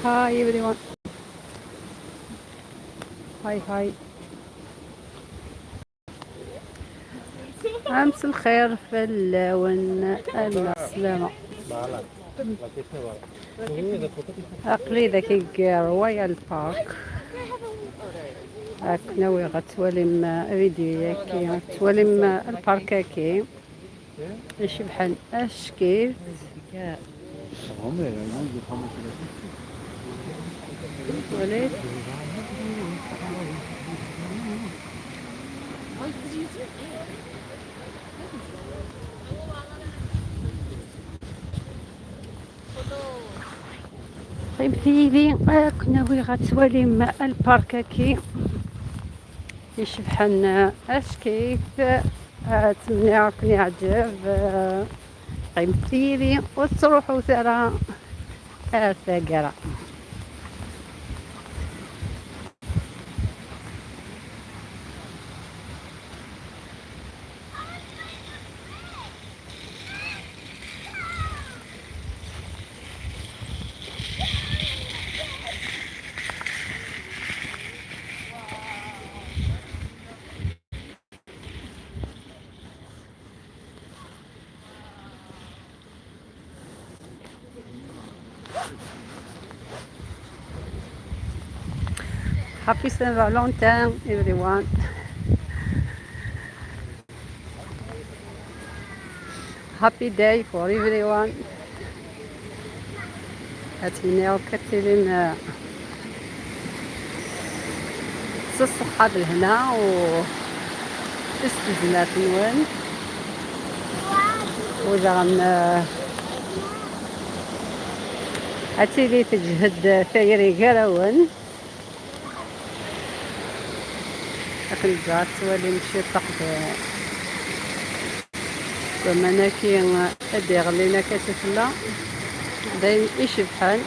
Hi everyone. Hi hi. أمس الخير في اللون السلامة. أقلي ذاك Royal Park. هاك ناوي غتوالم فيديو ياكي توالم ال park كي يشبحن اشكيف وليد. طيب ثيلي كناوي غتوالم ال park كي يشبحن اشكيف. اتمنى يكون يعجب. طيب ثيلي وتروحوا ترى ثقرا. Happy Saint Valentin everyone. Happy day for everyone. أتمنى كثيرين الصحة بالهنا و استزمات نوان وزعم أتيلي تجهد ثايري كراون. لكن جات تولي نمشي طاح ومناكي ادي غلينا كتفلا داين ايش بحال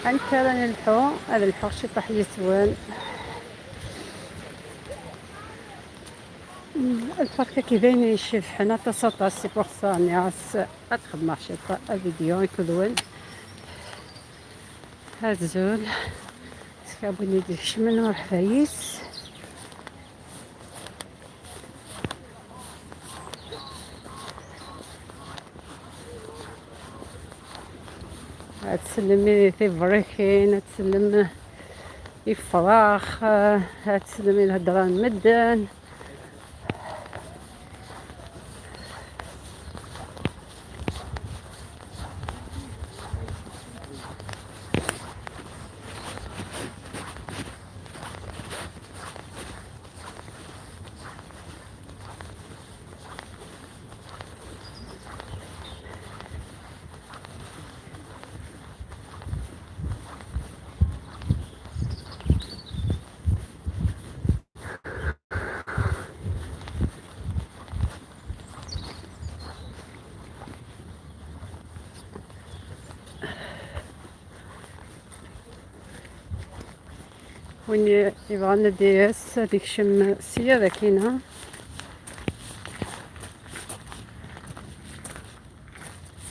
انت راني الحو هذا الحو شي طاح يسوان ال parc كيبان يشبحنا تصطا c'est pour ça نياس اتخدم شي فيديو يكذون هاد سكابوني ديك شمن مرحبا يس. تسلمي تيفريكين، تسلم الفراخ، تسلمي الهضرة مدن. وين يبغى دياس هذيك شم السيادة كاينة.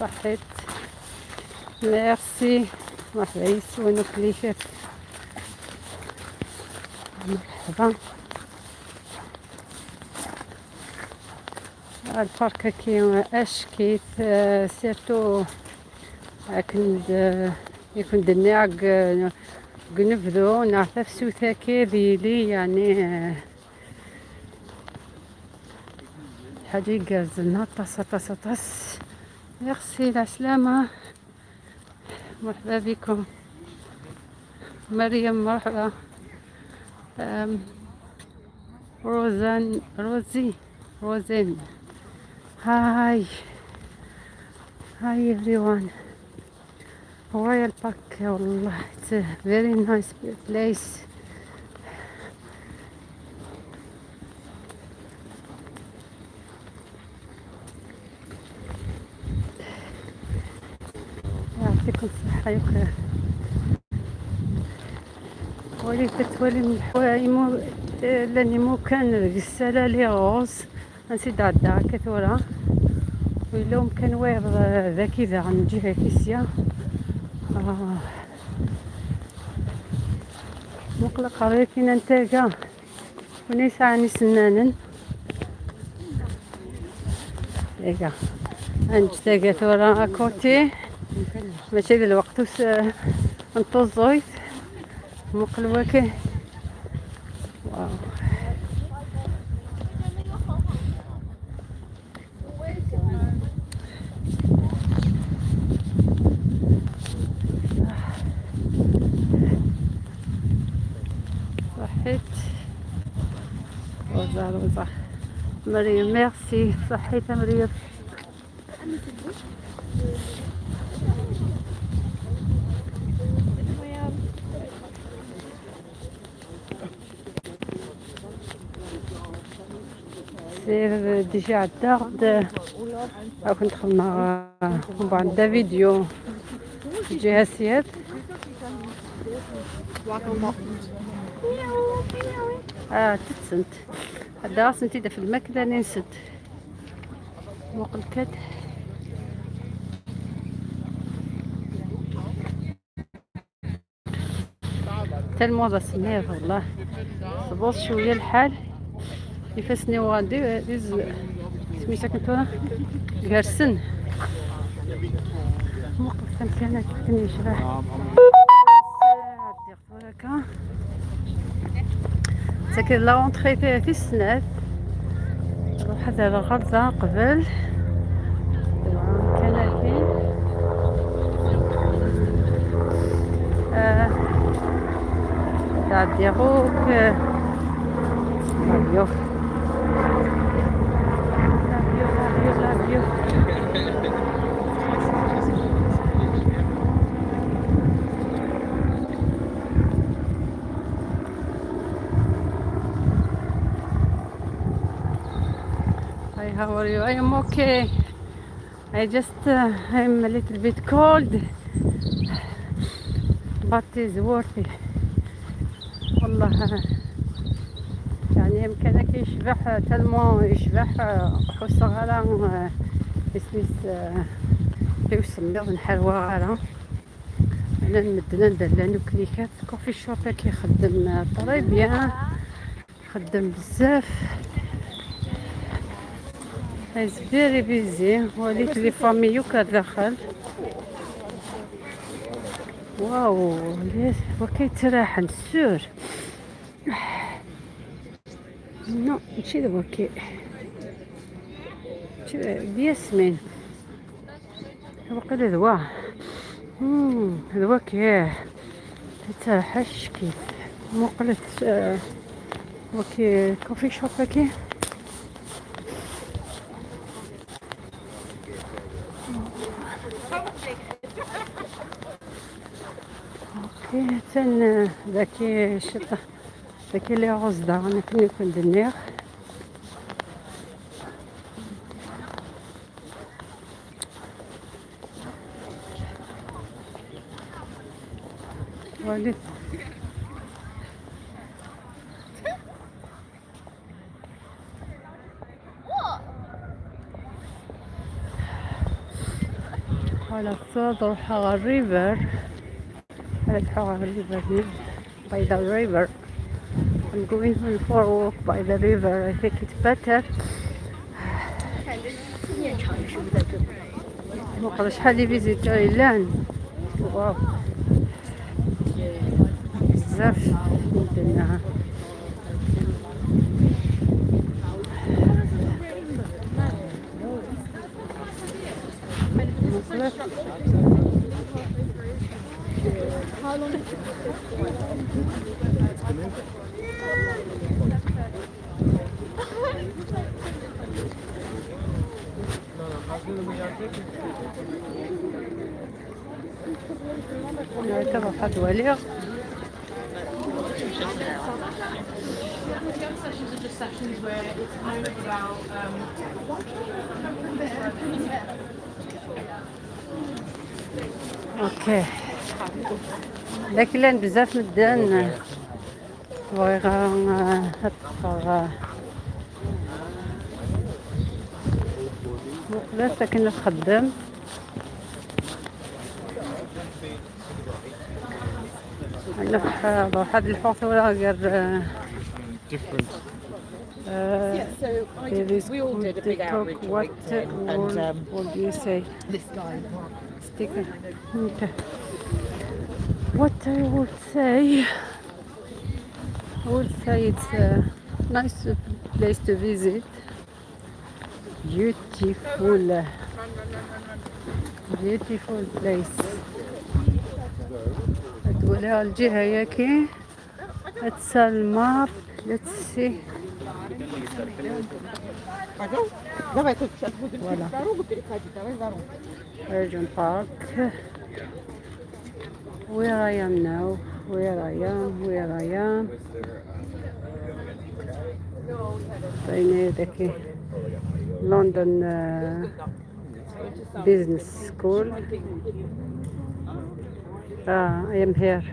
صحيت ميرسي مرحبا يسونو كليفات مرحبا. ال park كي اشكيت surtout كند يكون دنيا قنفذو نعرف سوثاكي ذيلي يعني حاجة يقازلنا طاس طاس طاس. ميرسي العسلامة مرحبا بكم. مريم مرحبا. روزان روزي روزين hi hi everyone. Royal Park والله it's a very nice place. يعطيكم الصحة يا ولي تتولي من الحوايمو لاني مو كان السالة les roses نسيت عدا كثورة ويلوم كان وايض ذاكي ذا عن جهة كيسيا مقلق عليك نتاجا ونيس عني سنانن إيجا نجتاجا ثورا أكوتي ماشي ذا الوقت وس نطوزويت مقلوكي. واو صحيت وزع وزع مريم ميرسي صحيت مريم. سير déjà عداغد كنت خدمة بعد فيديو جهة سياد تتسنت هدا سنتي في الماكلة ننسد وقلت حتى الموضة سمير والله صبوط شوية الحال يفسني وغادي سميتها كنتو جالسن موقف كان كان يشرح هكا ساكن لا اونتري في السنات نروح هذا الغرزة قبل كان في تاع ديروك لافيو لافيو لافيو لافيو. Hi, how are you? I am okay. I just I'm a little bit cold, but it's worth it. والله يعني يمكن كيشبح تلمو يشبح حس غالا اسميس كيوصل نحلوى غالا انا نمدنا ندلان وكليكات coffee shop كيخدم très bien خدم بزاف. It's very busy وليت les familles كدخل. واو وكيتراحن sûr non ماشي دابا كي بياسمين وقيلا دوا دوا كي تحش كيف مقلت وكي coffee shop كي okay تن داكي شطه داكي لي غوز دا انا كني كنت دنيا وليت على روح على ال river على ال river by the river. I'm going for a walk by the river. I think it's better. وقال شحال les visiteurs إلان واو بزاف مدناها. okay لكن بزاف مدان بغيغا تبقى بس لكن نخدم. واحد الحوث ولا غير Different. Yeah, so I There did, is we all did a big TikTok. outreach on What LinkedIn, and would you say? this guy, Mark, Sticker. Okay. What I would say, I would say it's a nice place to visit. Beautiful, beautiful place. تقولها الجهة ياكي. It's a map. Let's see. Пойдем? Давай тут сейчас будем Voilà. через дорогу переходить. Давай за руку. Regent Park. Where I am now? Where I am? Where I am? بين يدك London Business School. I am here.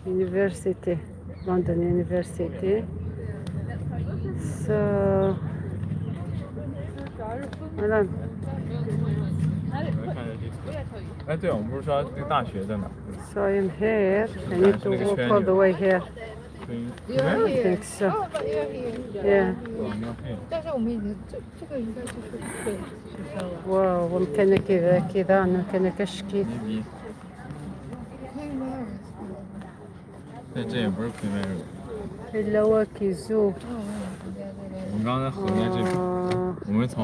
University, London University. So, voilà. 我们看一下地图。哎，对，我们不是说那个大学在哪？ So I am here. I need to walk all the way here. 对， I think so. Yeah. 我们要但是我们已经这个应该就是对学校了。 واو ومكان كذا كذا مكان كشكي. 牛逼！可以吗？但这也不是 Queen Mary。 إلا واكي زو. 我们刚才河在这边， آه. 我们从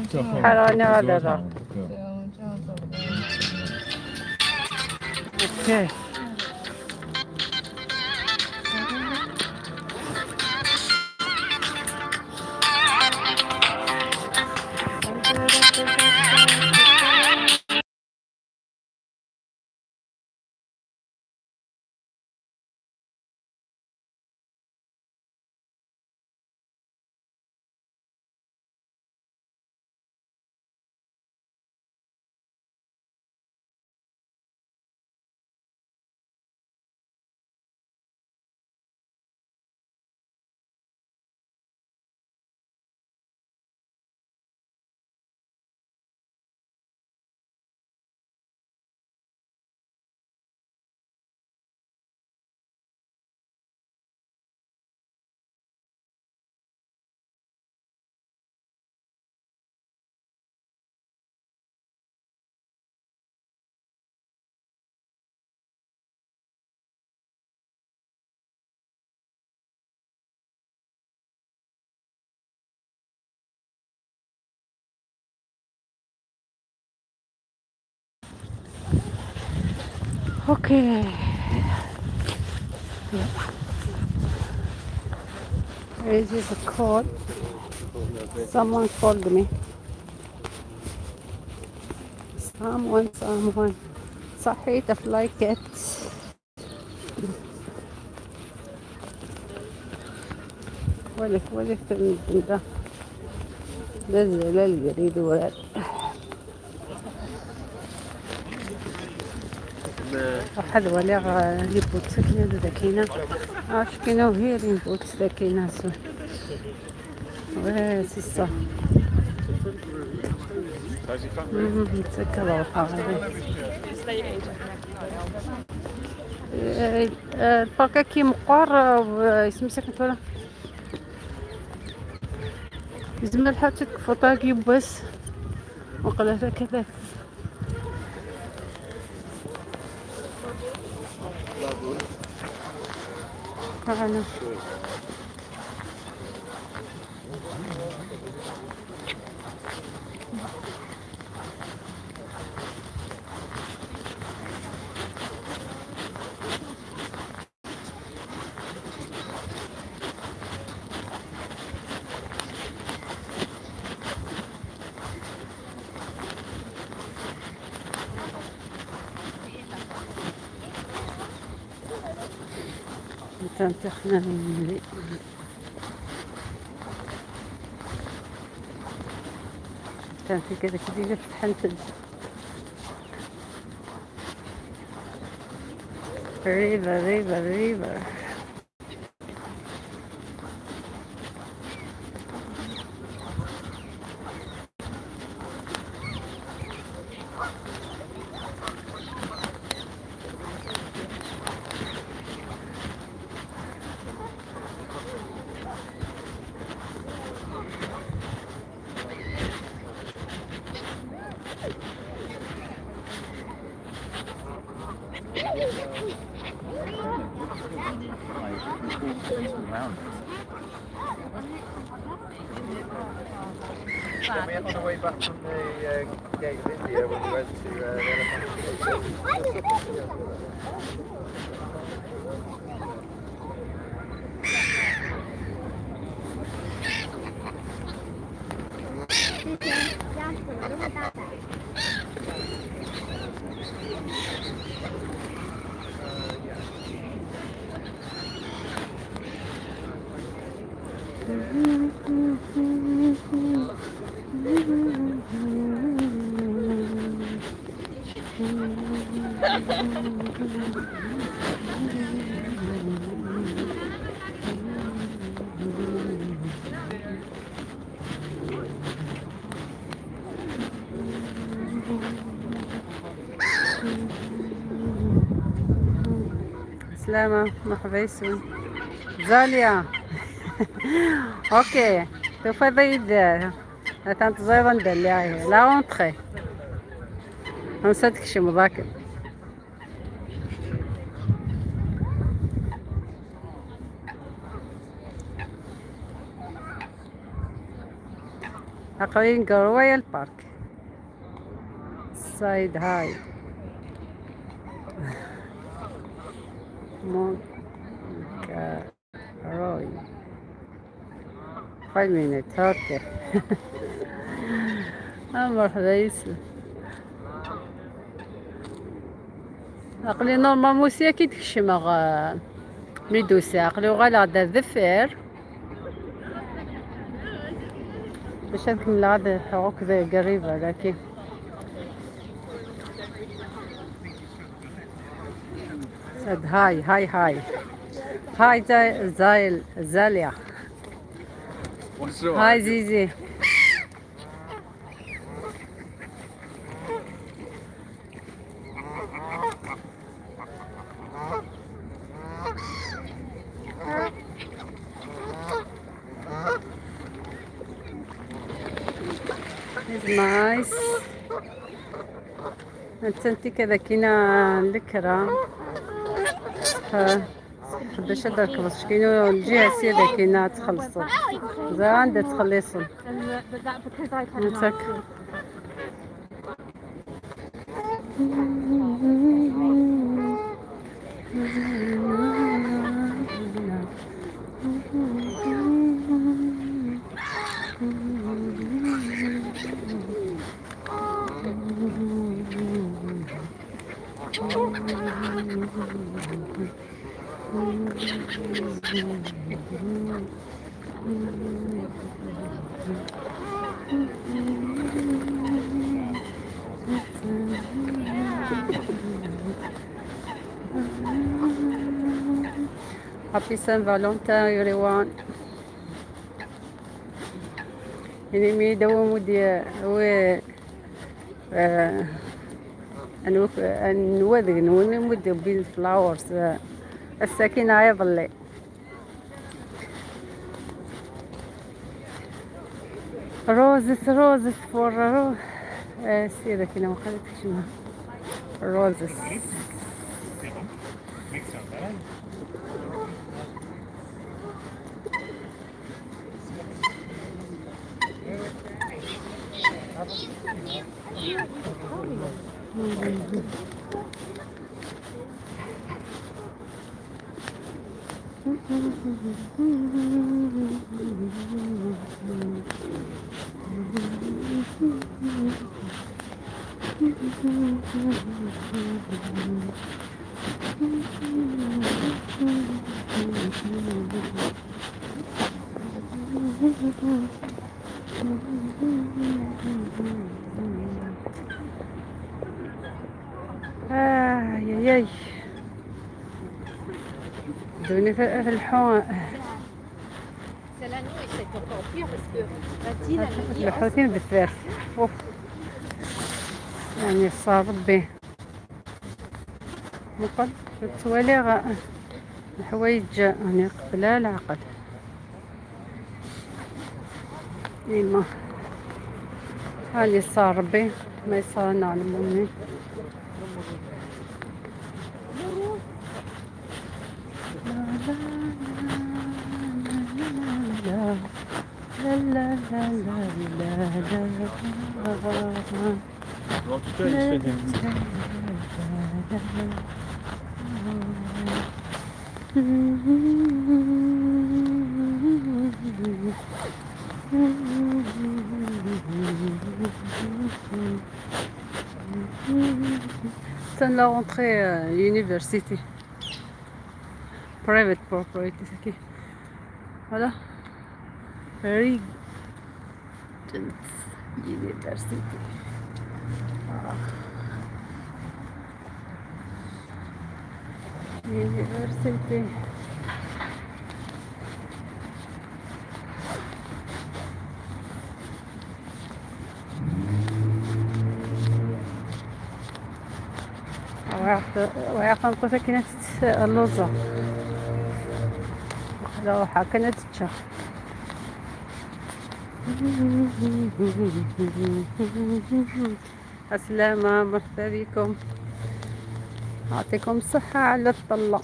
这后面好了那走个的对。对，我们这样走的。 Okay. Okay. This is a call. Someone called me. Someone, someone. صحيت if like it. ولك ولك ده نزل الجريد ولد واحد ولا لي بوت سكينة داكينة اش كاينة وهي لي بوت سكينة سو وي سي سا نتسكر الباركا كي مقار يسمى كنت ولا زعما الحال تكفوطا بس وقال كذا. معنا تنتخنا كان في كذا كذا فتحنت river river river. We on the way back from the gate of India when we went to the elephant. 鸭子怎么那么大胆？ سلامة مرحبا يسون زاليا. اوكي تفضل تنتظر ندلي لا اونتري نسيتك شي مذاكر. أقلين رويال بارك سايد هاي مونكاروي 5 minutes. okay. مرحبا يسلم. عقلي normalement سيا كي تكشم ميدوسي عقلي وغالا غدا ذفير باش نكمل غادا حقوق قريبة لكن سد هاي هاي هاي هاي زايل زاليا. هاي زيزي. Nice. انت كذا كاينه الكرا باش هذاك باش كاينو الجهة سيدة كاينه تخلص عندها تخلص نتاك. Happy Saint Valentin everyone. يعني مي دوم ودي و نوذ نون مودي بين فلاورز الساكنة يظلي roses roses for ro سيدة كنا ما خليتش roses. آه يا دوني في الحون الحوتين بالثلاث. اوف يعني صار ربي مقل توالي الحوايج يعني قبل العقل. إيما هالي صار ربي ما يصير نعلم. لا لا لا لا لا. لا لا لا لا لا لا. En tout cas, il se fait des C'est la rentrée à l'université. Private property. Ok. Voilà. Regent University. University. ويعرف كانت اللوزة لوحة كانت تشا. السلامة، مرحبا بكم، يعطيكم الصحة على الطلة،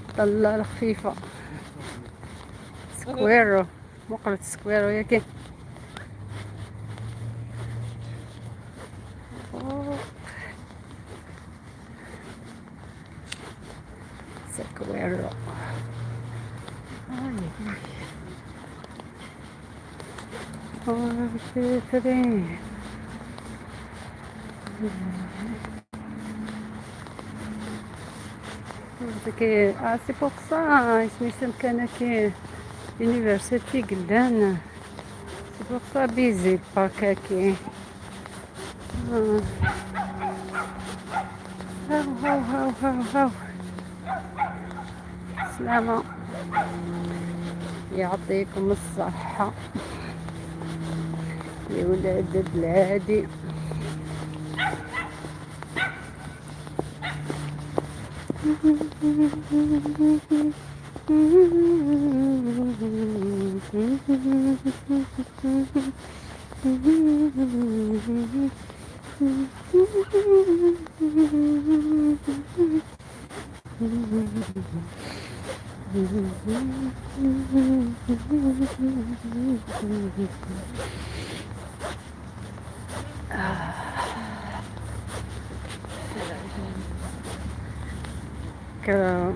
الطلة الخفيفة. سكويرو مقلة سكويرو ياكي. سكويرو. C'est pour ça, اسمي كان كي university قلان. C'est pour ça busy parc كي. هاو هاو هاو هاو هاو. سلامة، يعطيكم الصحة يا ولاد بلادي.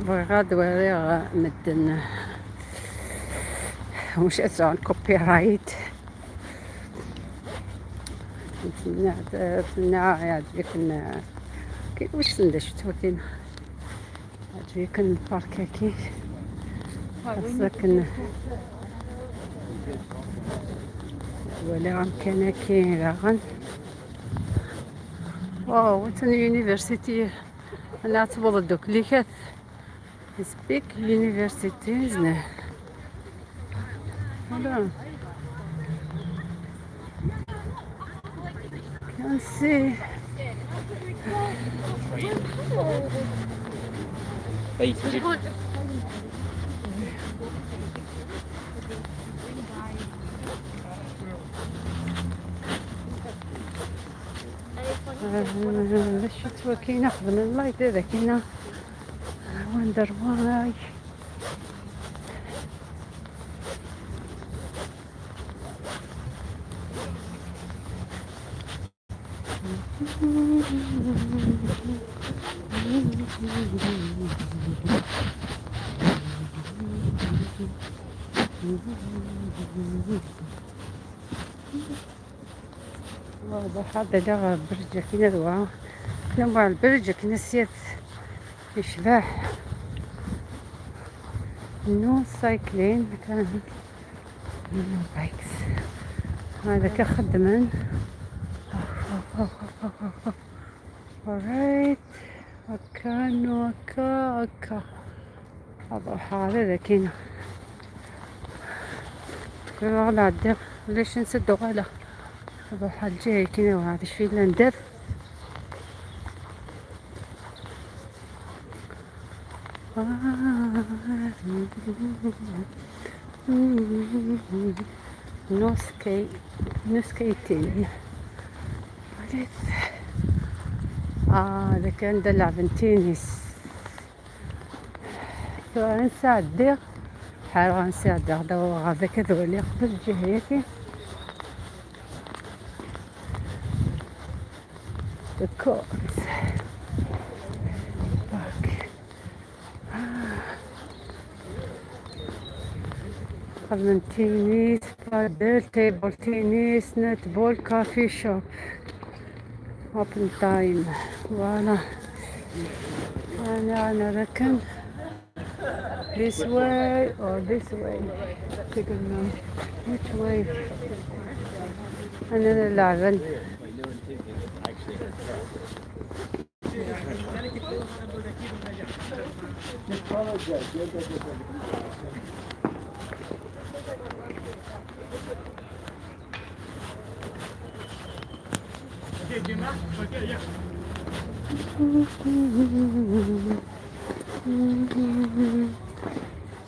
بغاد وريغ مدن مش أسعى copyright. نتمنى يعجبكم. واش سندش كاين يعجبكم ال parc كي خاصك ولا غن كان كاين غن. واو وتن university انا تبغ دوك اللي كات سبيك university زنا. Voilà. Can see. شتوا كاينه خدم ال light هذا كاينه wonder why. واضح هذا لا برجة كينا دوا كنا البرجة كنا سيت يشبح no cycling كان no bikes. هذا كخدمن. Alright. هكا نو هكا هكا هذا هذا كاين غلا عندي علاش نسدو غلا هذا حال الجاي كاين وهذا شويه ندف. no ski no skating. هذا كان دلع بنتينيس. نساعد دير حال غنساعد غدا غادا كذولي قبل الجهة The course park. خدمة tennis، padel، table tennis، netball، coffee shop، open time. voilà، انا ركن this way or this way. 这个呢？ which way؟ انا نلعب.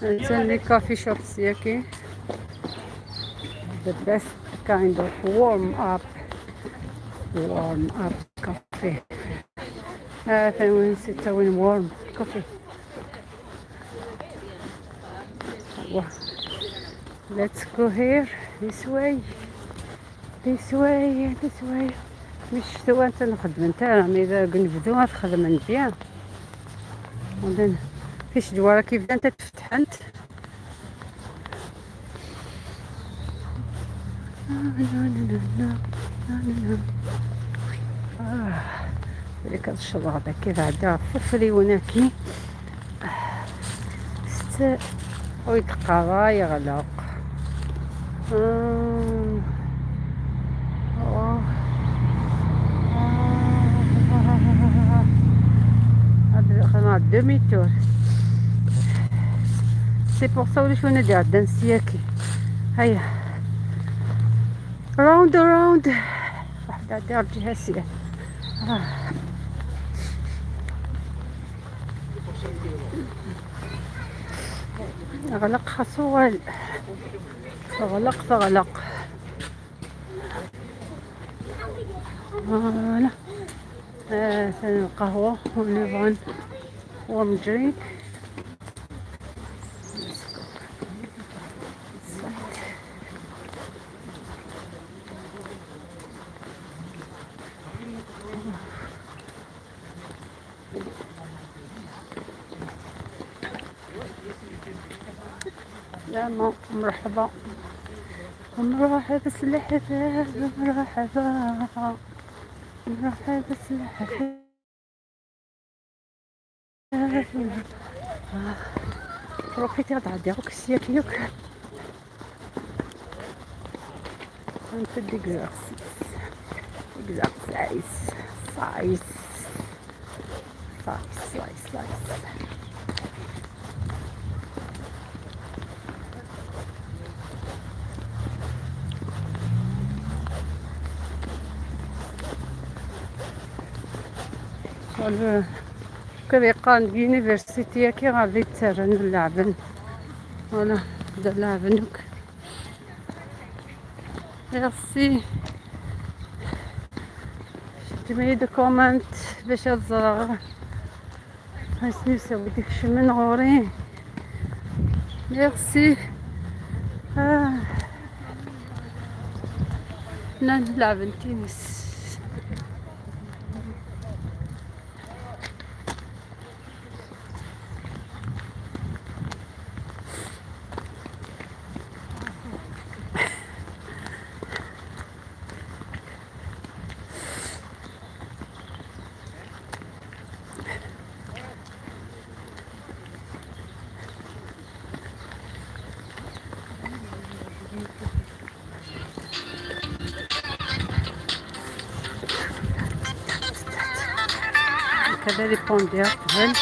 نسمي coffee shops ياكي the best kind of warm up coffee. هذا وين ستة وين warm coffee. Let's go here this way، this way، this way. مش توا انت نخدم انت راني اذا نبدو تخدم مزيان. وبعدين فيش دوارة كيف انت تفتح انت. لا لا لا لا لا. هذيك الشلاضة كيف عدا ففري وناكي ست ويتقرا يغلق. آه. هذا demi-tour، c'est pour ça وليش وانا داير دنسياكي. هيا round round واحدة دار جهة سيا. غلق خاصو غلق فغلق. voilà، ثاني القهوة ونبغى warm drink. لا مرحبا مرحبا سلحفاة، مرحبا مرحبا سلحفاة. profiter غادي غوك سياكيوك un peu d'exercice، exercice size size size size. كيقال university كي غادي تسرن اللعبن. voilà، بدا اللعبن. merci، جميع de comment باش تزرع خاصني نسوي داكشي من غوري. ميرسي. نلعب التنس. كذا ريبوندي قبل.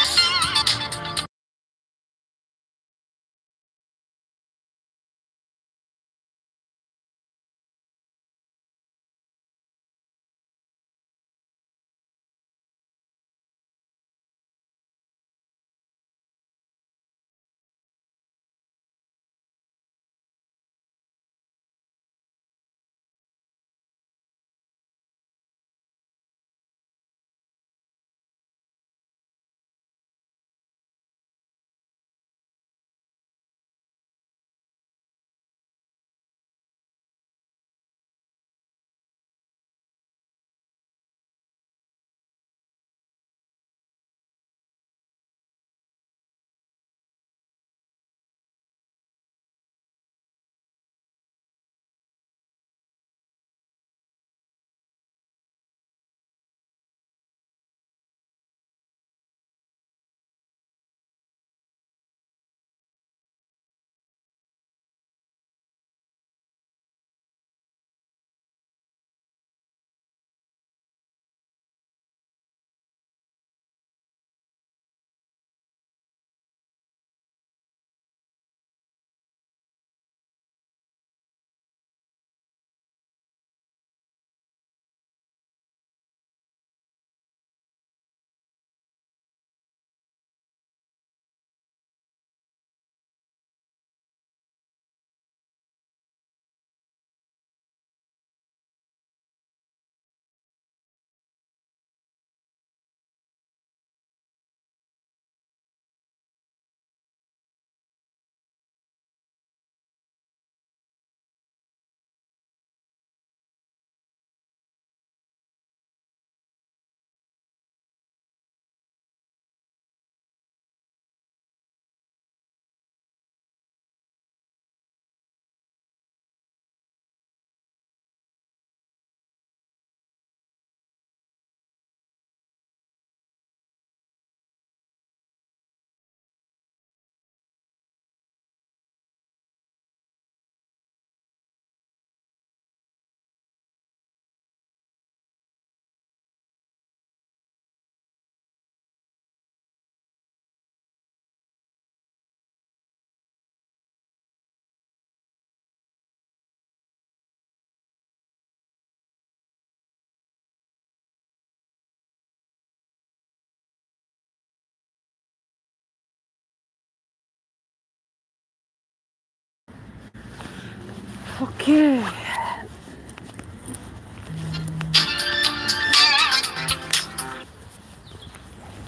Okay.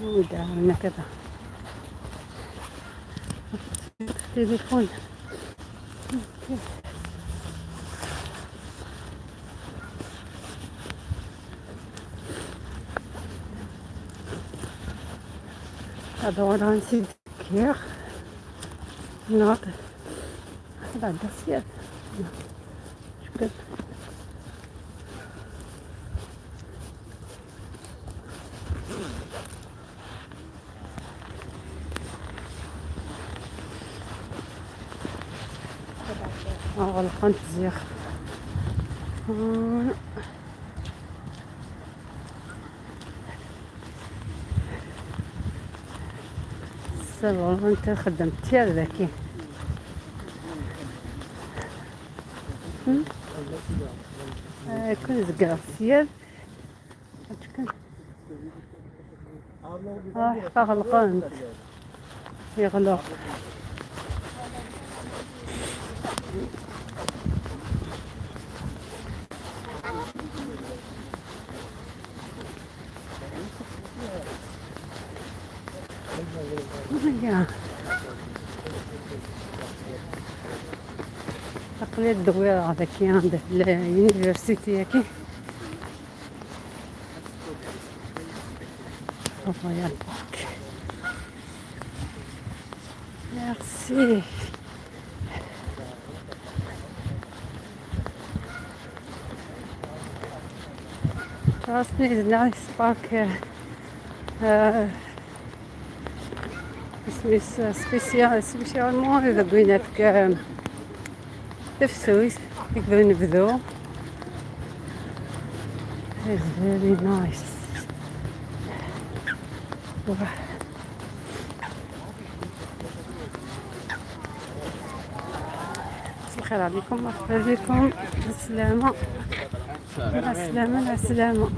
ودعونا كذا تليفون. Okay. هذا نسيت كير ناض هذا عندها شكرا. غلقان تزيخ. انت خدمت تيار ذاكي. كون زكرا سيال حقا غلقان يغلق. تقليد الدويرة هذاك عند اليونيفرسيتي ياكي Royal Park. Merci. Trust me, it's nice park. Spécialement إذا بغينا في السويس نقدروا نبدو. It's very nice. الخير عليكم، مرحبا بكم. السلامة مع السلامة مع السلامة.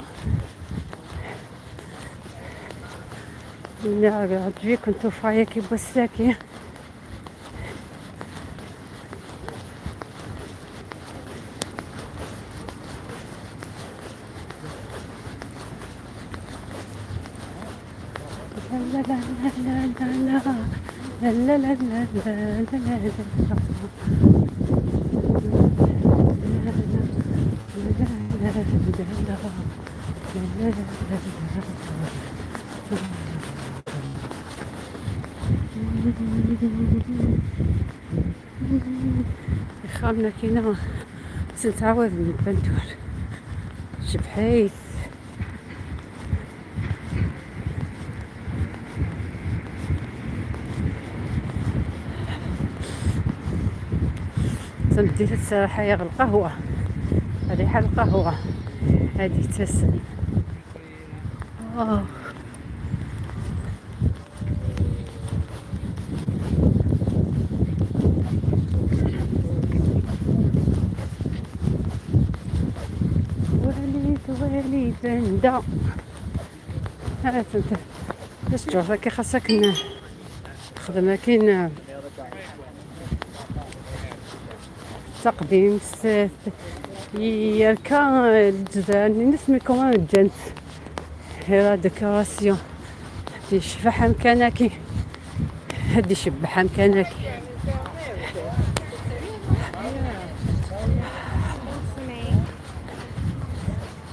كنت فايا بوساكي. لا لا لا لا لا لا لا لا لا لا لا خامنا كينا سنتعوذ من البنتور شبحيث. بديت الصراحة يا القهوة، ريحة القهوة هذه تسن. وليد وليد بندا هذا الشجرة كي خاصك تخدم، كاين تقديم يركا الجزان نسمي كمان الجنت هي ديكوراسيون. هادي شفحة مكاناكي، هادي شبحة مكاناكي.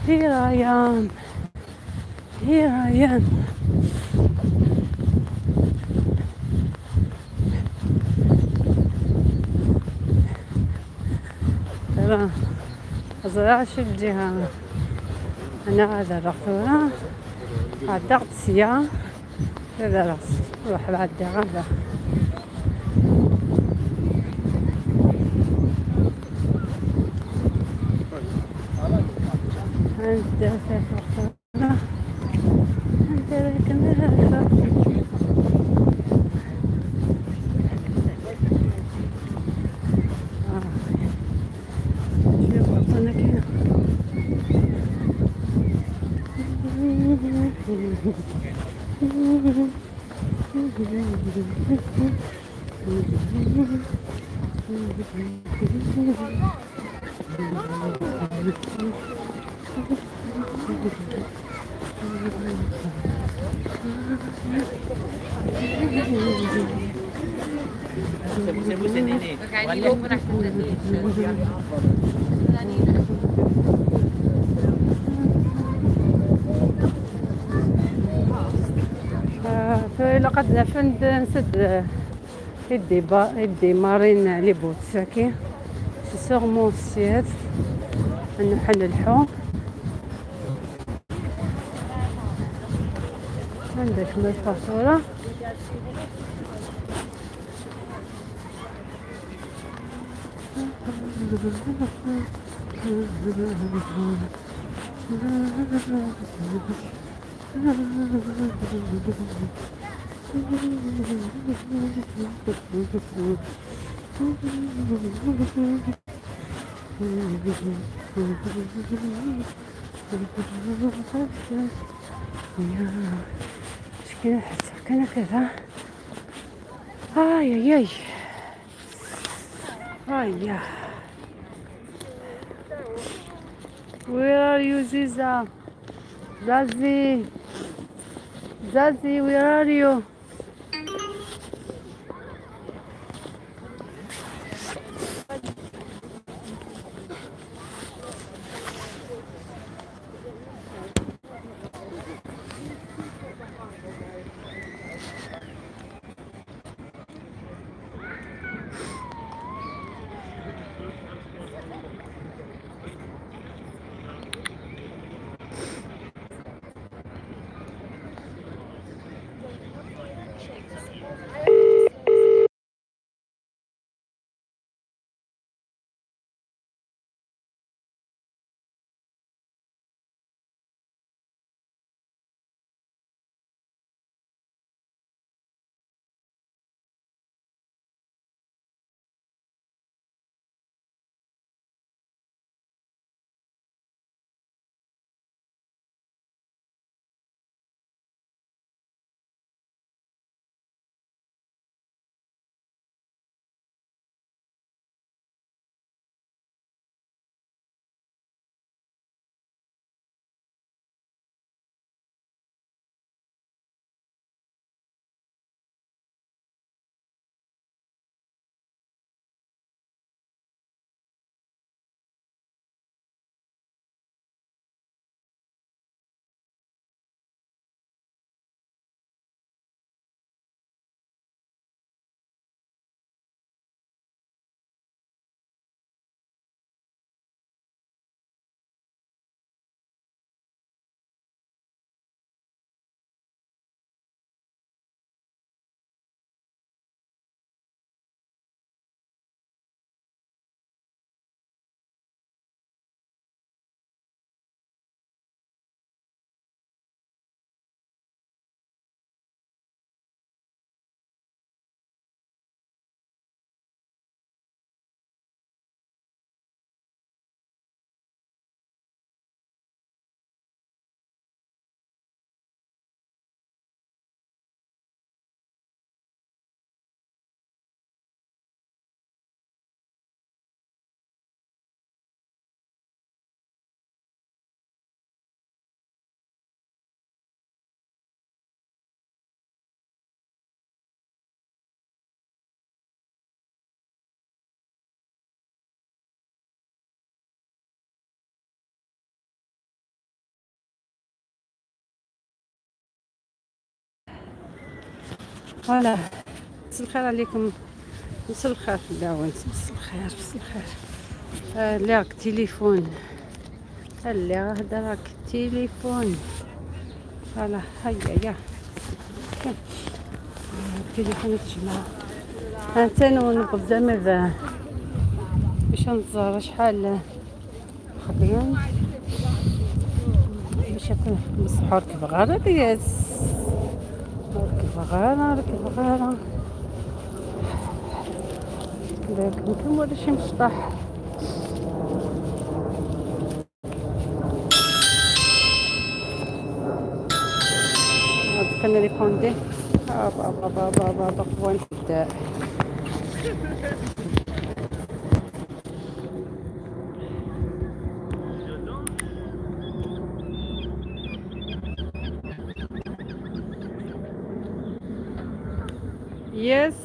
Here I am, here I am. ترى زرع شو الجهة أنا هذا الرقورة عدقت سيا هذا رأس روح بعد هذا. أنت أنت لقد نفند نسد يدي مارين لي بوت ساكي سي سورمون سيات انو حل الحو عندك من الفاتورة. شكون حتى كان كذا. اي اي اي. Where are you, Ziza? Zazie? Zazie, where are you? Voilà. مساء الخير عليكم. مساء الخير في الدعوة. مساء الخير، مساء الخير. لاك تليفون، لا هدرك تليفون. Voilà، هيا يا التليفون تجمع. انا نوقف زعما باش نزور شحال خديان باش يكون مسحور كيف غادي ياس كيف غالا كيف غالا داك ممكن ولا شي مشطح. كان ريبوندي با با با با با با قوان تبدا. Yes.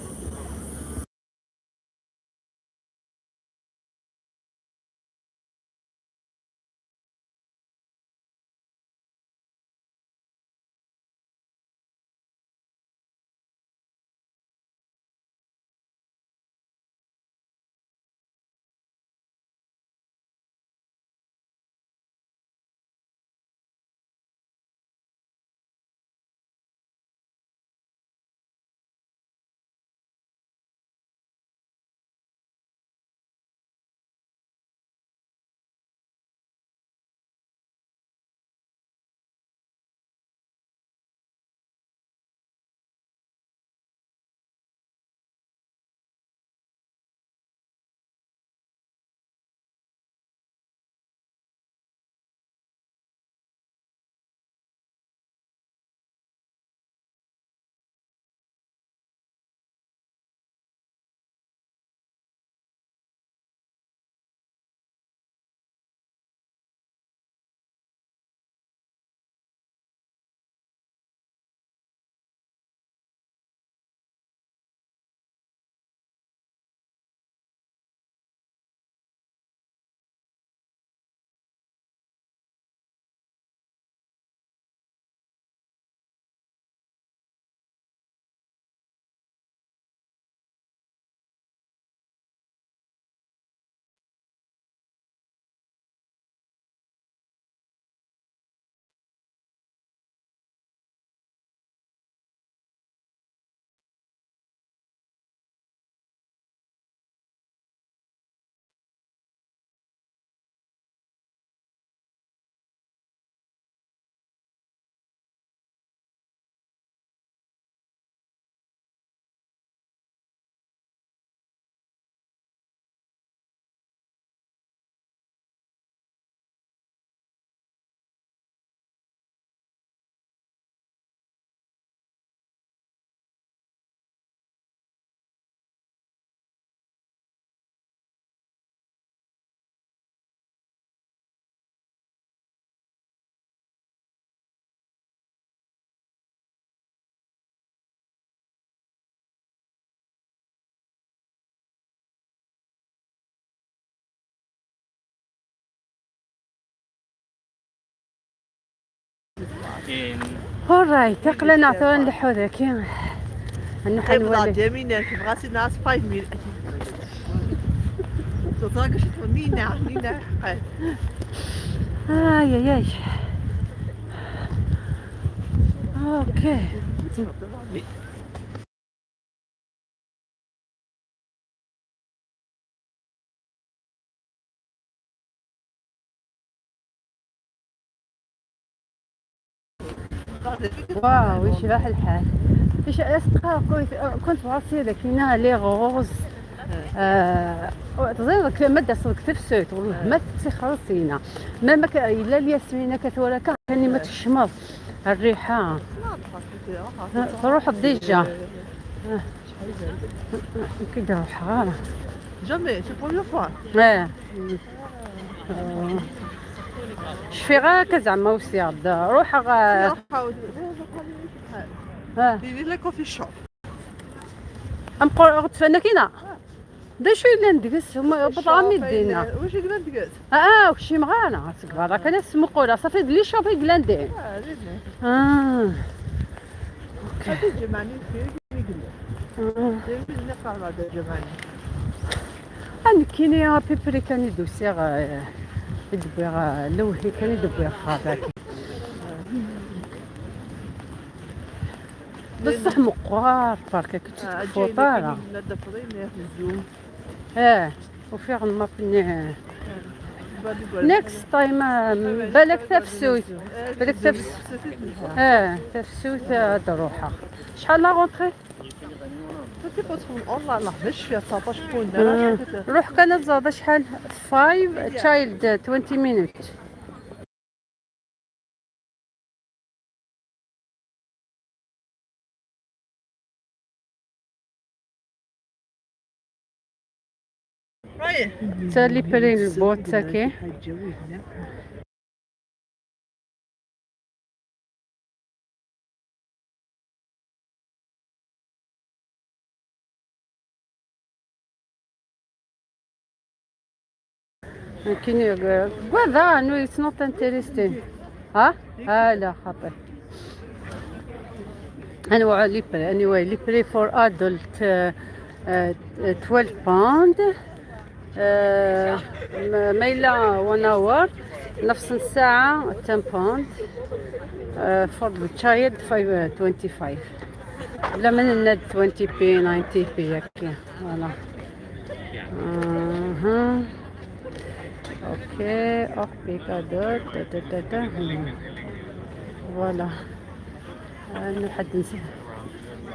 Alright, تقلا نعطيو نلحو ذاك نحن نولي اي اي okay. واو يشبح الحال. ايش كنت راسي ذاك les roses تزيد مادة صدق تفسوت والله ما تخلصينا ما الا الياسمينه كثوره كاني ما تشمض الريحة تروح déjà كي تروح jamais c'est première fois. شفي غا كزعما وسي روح غا la coffee shop. أم غتفانا كاينه دا شو اللي ندقس هما بطعم يدينا واش اللي ندقس؟ وشي مغانا تكبر كان سمقوله صافي les shops غلاندين. okay جمعني انا كاينه بيبري كان يدوسي يدبي لوحي كان يدبي خاطر بصح مقوار بركة كنت فوطارة. وفي ما بني next time بالك تفسوت بالك تفس تفسوت تروحها. شحال la rentrée؟ روح كانت زاد شحال 5 child 20 minutes. تا لي برين البوت تاكي. كاين كواذا no, it's not interesting. ها ها لا خاطر انواع les prix, anyway, les prix for adult 12 pound ميلا 1 hour نفس الساعة 10 pound, for the child 5 25 لا من الند 20 p 90 p ياك. Voilà. اها okay اوف بيكادور تا تا تا تا. Voilà. انا حد نسي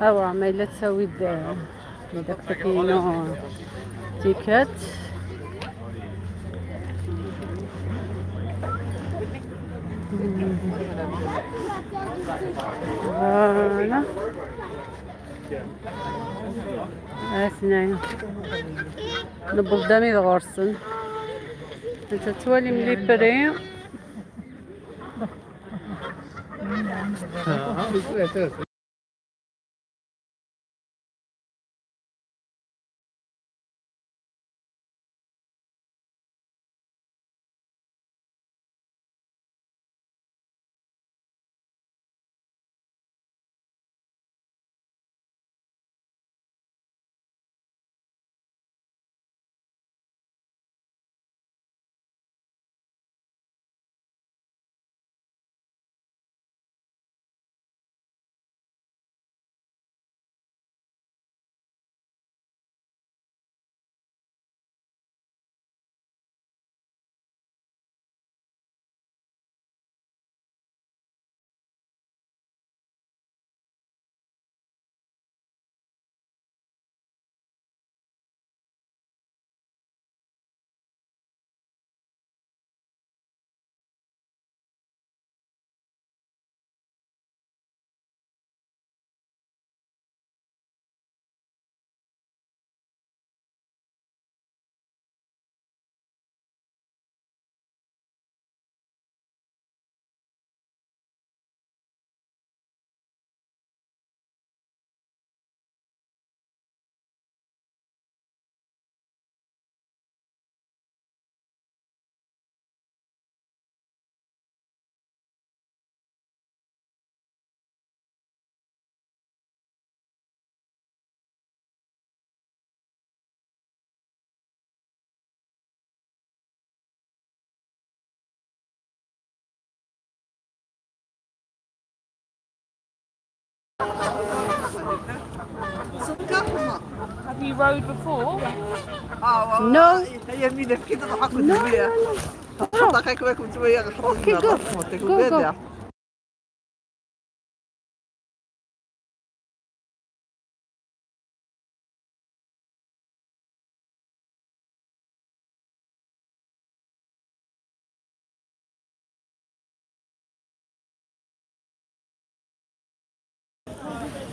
اوا ما الا تساوي داك كاينو ticket. Voilà. اثنين نبض دامي غورسن انت توالي من les prix. 对对。 Have you rowed before? No. هي مين كده ضحكوا شوية ضحكوا شوية. Okay, go. Go, go.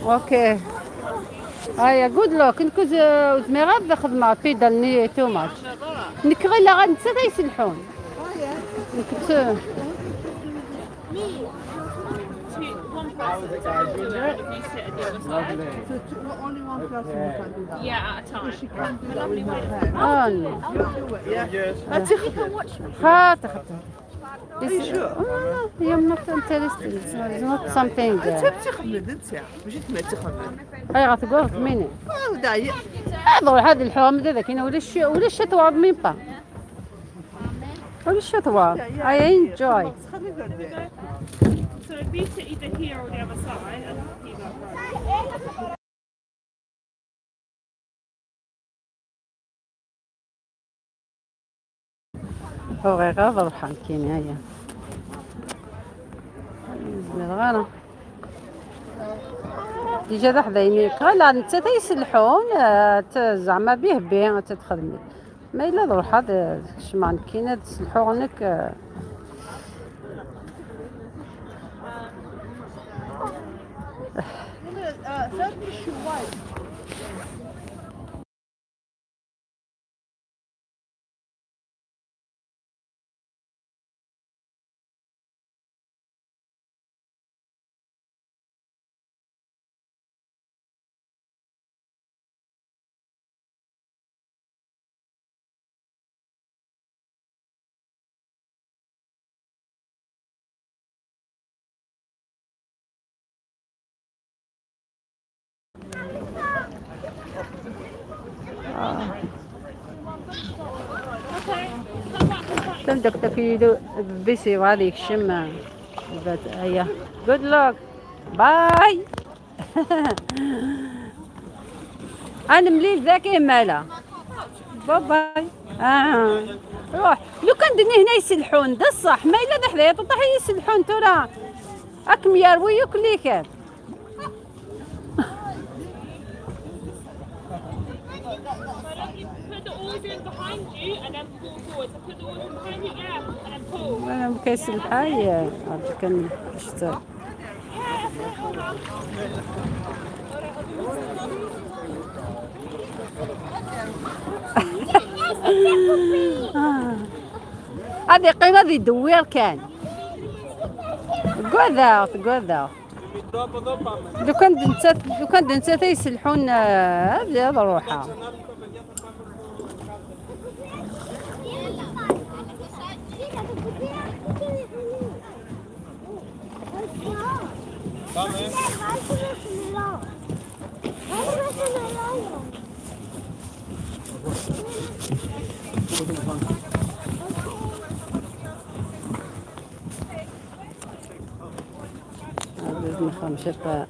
Okay هيا good luck. نكوز زميغ خدمة بيدال too much نك غير لا غنسى يسلحون نكت. Two, one person can do it if you sit at the other side. Only one person can do that. Yeah, at a time. She can't do that with her hair. اه no. خاطر خاطر. Sure? هي not interested. It's not something. انت بتخمد انت ماشي تما تخمد. هاي غتقول ميني. داي. هذا هذا الحوام هذا كاين ولا الشي ولا الشتوى même pas ولا الشتوى I enjoy. So if you sit either here or the other side, and you got row. هو غير غير كاين هيا غانا déjà ذا حدايني غير انت تيسلحون زعما به به تتخدمي ما الا روح هذا شمان كاين تسلحونك. Turkish white. تم داك تاكيدو بيسي غادي يكشم. هيا good luck bye. انا مليل ذاك مالا bye bye. روح لو كان دني هنا يسلحون ده الصح، ما الا حدايا تطيح يسلحون ترى اكم يروي كلي كان. انا مكاس الحي كان اشتغل. هذه قيمة ذي دوير كان قوذا قوذا. لو كان نتا تيسلحون هذا روحها. خمسة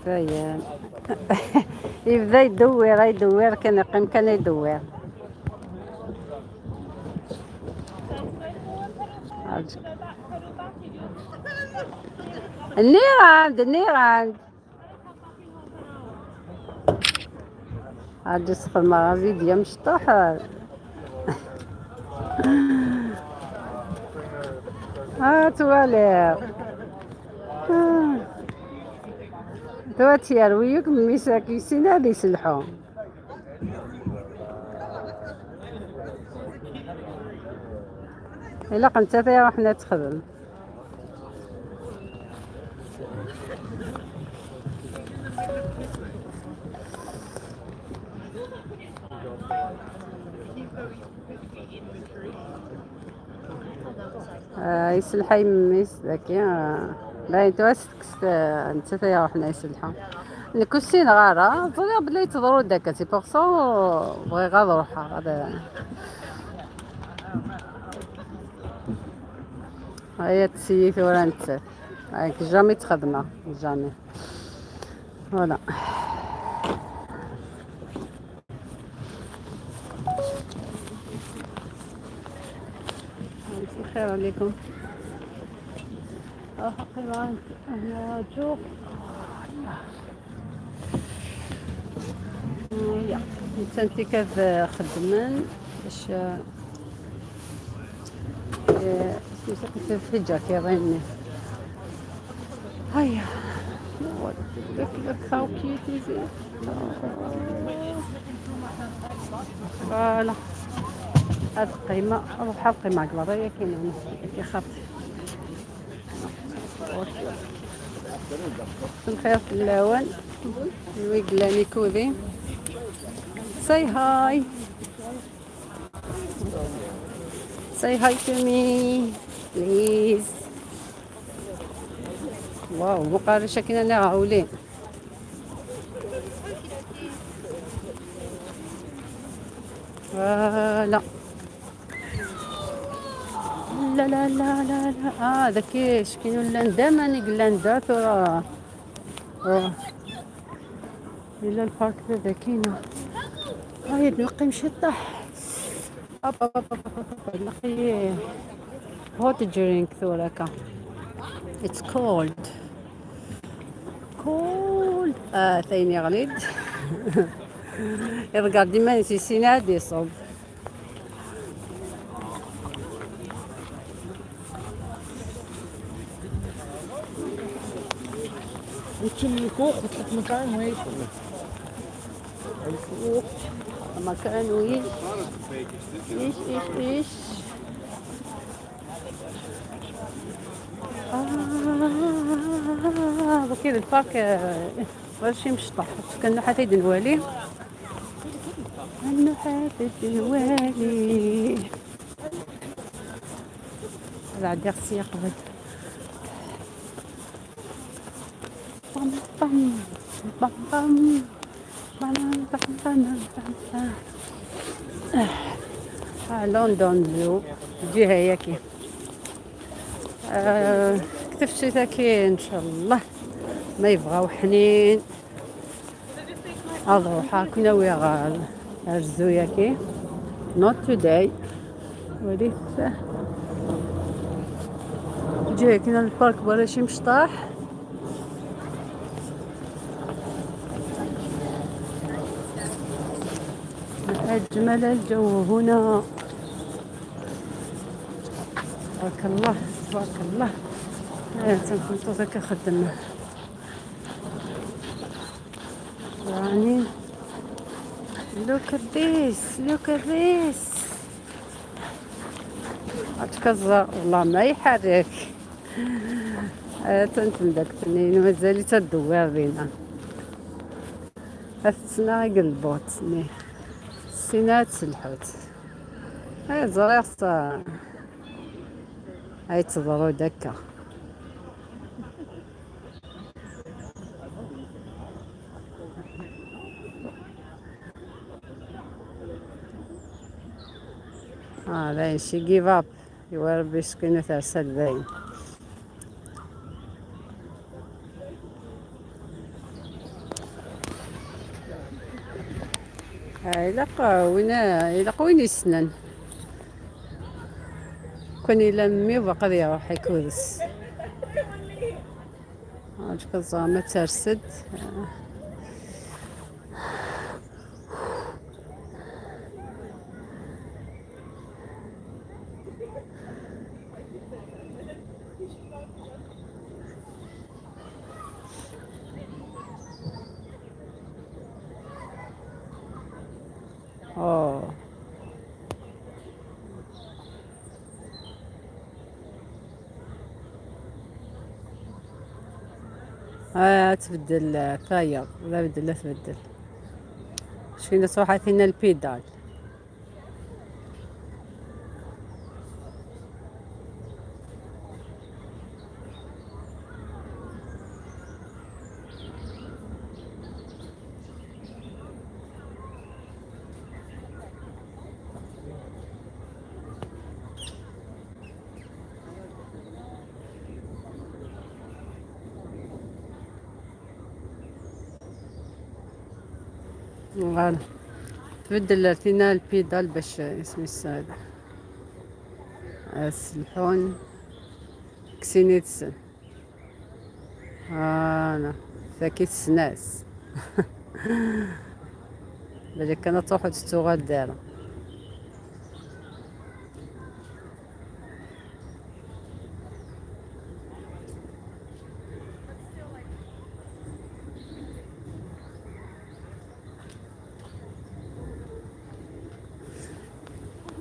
فيان يبدا يدور يدور كان يقيم كان يدور. النيراند النيراند عاد سخن مرة فيديو مشطوح. توالي توا تيرويك ميساكي سينا هذي يسلحو. إلا قمت فيها وحنا تخدم. يسلحي ميس ذاكي لا يتواسك انت فيها وحنا يسلحو نكوسين غارة ظلي بلي تضرو داك سي بوغ سون بغي غا نروحها هذا. هيا تسيي ولا نتسف هاك جامي تخدمها جامي فوالا. الخير عليكم. هنا جوق يا انت كيف خدمان باش في حجة كيضيني. هيا look how cute is it. voilà هاد القيمة روح القيمة قبل كاينة هنا كي خاطي. الخير في اللون ويقلاني كوذي. Say hi. Say hi to me please. واو مقارشة كنا نعاولين. لا لا لا لا لا لا. ذاك كاين لاندا ماني لاندا ترى إلا البارك هذا كاينه. هاي نلقي مشي طاح نلقي hot drink ثوركا. It's cold cold. ثاني غليظ. يرجع ديما سينا دي صوب. وتشم الكوخ وتحط مكان وهيك الكوخ مكان وين ايش ايش ايش. وكاين البارك غير مشطح كنا حتى الوالي كنا حتى الوالي هذا عندي خصي قبل. بام بام بام بام. لندن Zoo جهة ياكي. كتفشي تاكي ان شاء الله ما يبغاو حنين. اضروحا كنا ويا غال ال zoo ياكي not today. وليت جهة كنا ال park ولا شي مشطاح. أجمل الجو هنا، تبارك الله تبارك الله. تنكون ذاك خدم يعني. Look at this, look at this. أتكزر والله ما يحرك. تنتم داك تنين مازال تدور بينا. السنة قلبوت السنة الحوت. زريغ هاي تضرو دكا. باين she give up. يوا ربي سكينة ترسل باين. إلا وين يسنن. كون إلا مي وبقى يروح يكوز. الزعما ترسد. تبدل ثاير ولا بدل، لا تبدل. شفينا صراحة هنا ال pédale. voilà تبدل فينا ال pédale باش اسمي السادة السلحون كسينيتس. انا فاكي السناس بالك كانت تروح تستوغا دارا.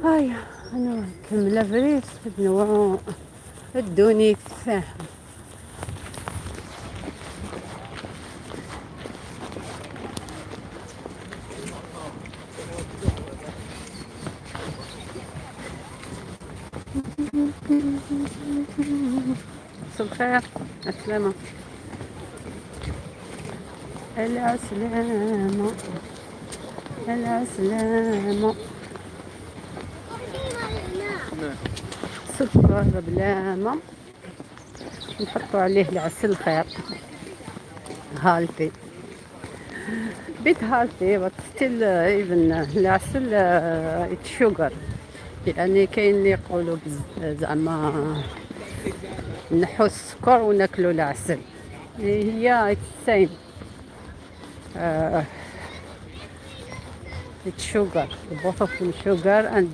هاي انا كملة فريت نوع الدوني فاهم. مساء الخير، السلامة السلامة السلامة. سكر بلا ما نحطو عليه العسل خير. healthy bit healthy but still even العسل sugar. يعني كاين اللي يقولوا زعما نحو السكر وناكلو العسل، هي same. It's sugar, both of them sugar, and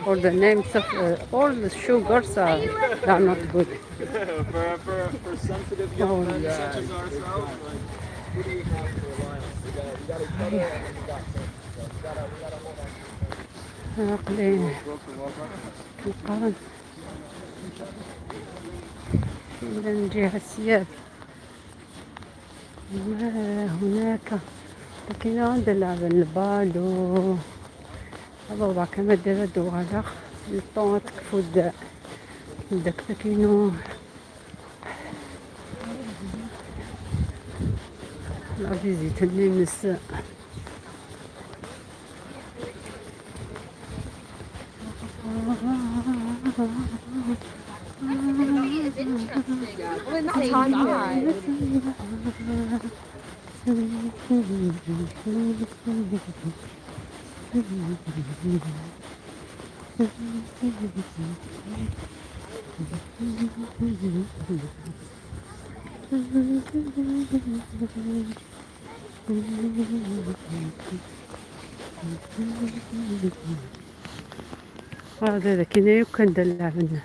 all the names of all the sugars are not good. For sensitive young men such as ourselves, like, who do we have to rely on? We got each other, and then we got them. So we gotta hold on. عقلي القرن إلى جهة السياب ما هناك. لكن عند لعب البالو هذا وضع كما دير دوغالا الطون تكفو داك كاينو la visite اللي نس هذا كاين يمكن دلع منا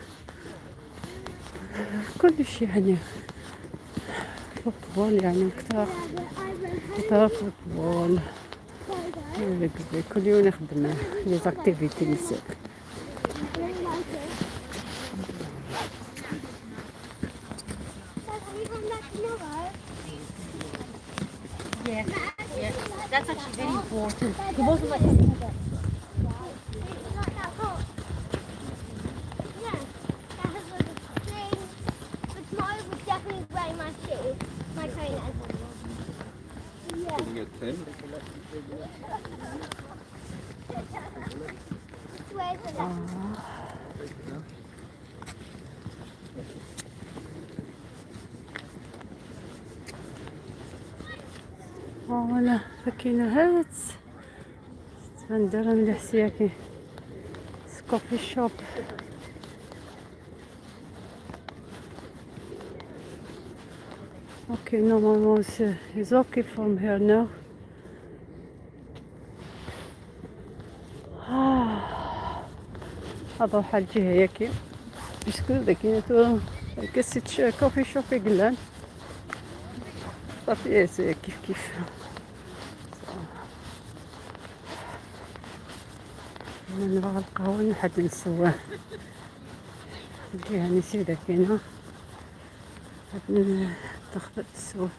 كل شيء يعني football يعني كثر كثر football كل يوم نخدم les activités نسال. Yeah, yeah. That's actually very important. He wasn't like Voilà, كاينه هات 8 درهم الحسية coffee shop. Okay, normalement it's okay from here now. هذا الجهة ياكي parce que كاينة كاسيت coffee shop قلان صافي كيف كيف. نبغى القهوة نحد نسوى الجهة نسيدة كاينة هاد تاخذ تسوى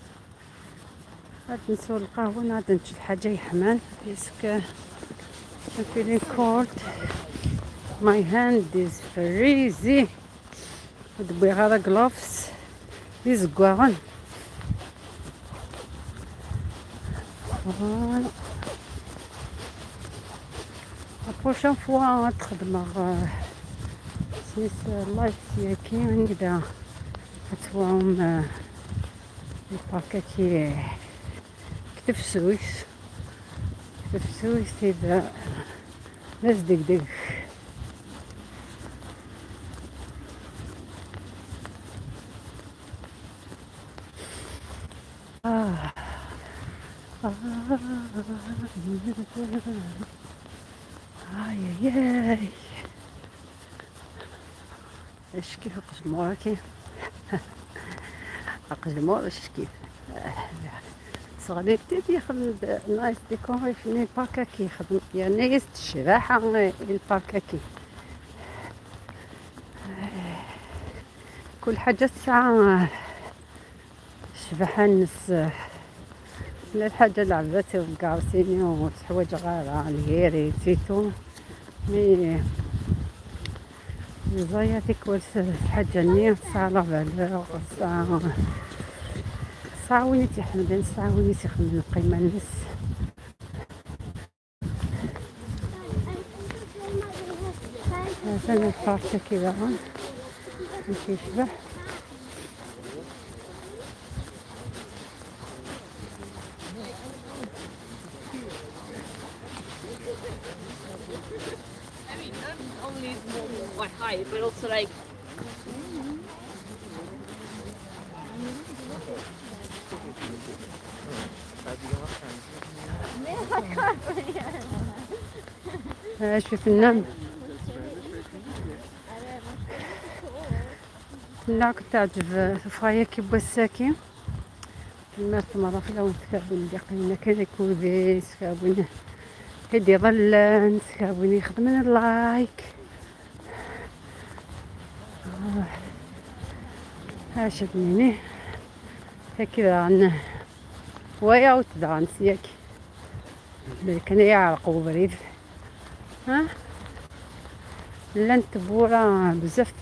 هاد نسوى القهوة نعاد نشد حاجة يحمان parce que I'm feeling cold. My hand is freezing. دبي غير gloves يزكواغن. Voilà. La prochaine fois تخدم سميت live ياكي نبدا تواهم الباكاتي كتف سويس كتف سويس تيبدا ناس دق دق. آي آي اش كيف قجمورة كي قجمورة اش كيف صغير تيدي يخدم nice décoration الباركا كي يخدم يعني الشراحة الباركا كي كل حاجة ساعة شبحة الناس لا الحاجة لعبات وكارسيني وحوايج غالة الهيري تيتو mais زايا تيكوال الحاجة نية ساعة la valeur ساعة ساعة وين تيحمد ساعة وين تيخدم القيمة الناس. هذا البارك كي باغا كيشبه. I mean, not only more my height, but also like شوف النم لا كنت تعجب فرايا كي بوساكي ما مرة في الأول تكابون ديقينا كان كوزي تكابون هدي ظلان تكابون يخدم اللايك. هاش بنيني هكذا عن ويا وتدعن سياك كان يعرق وبريد ها لان تبورا بزاف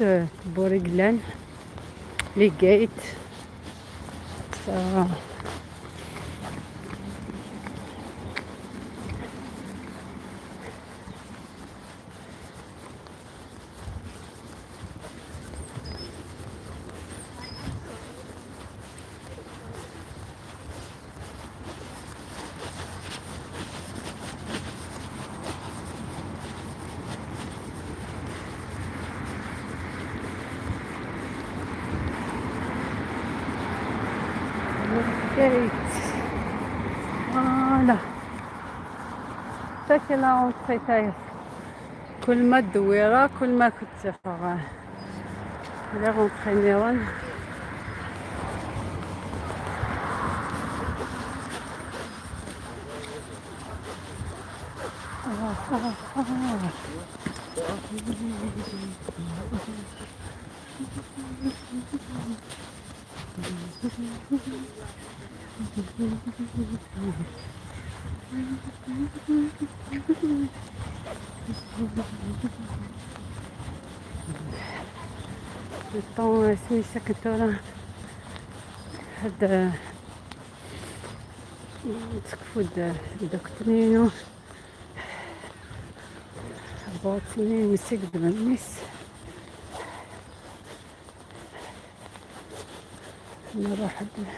تبوري قلان لي جيت Gate. Voilà. تاكي la entrée تاعي. كل ما الدويرة كل ما كنت فوق la rentrée نيران. الطون سميتها كنتورا هاد تكفود دوكترينو بوتني مسك دمنيس نروح هاد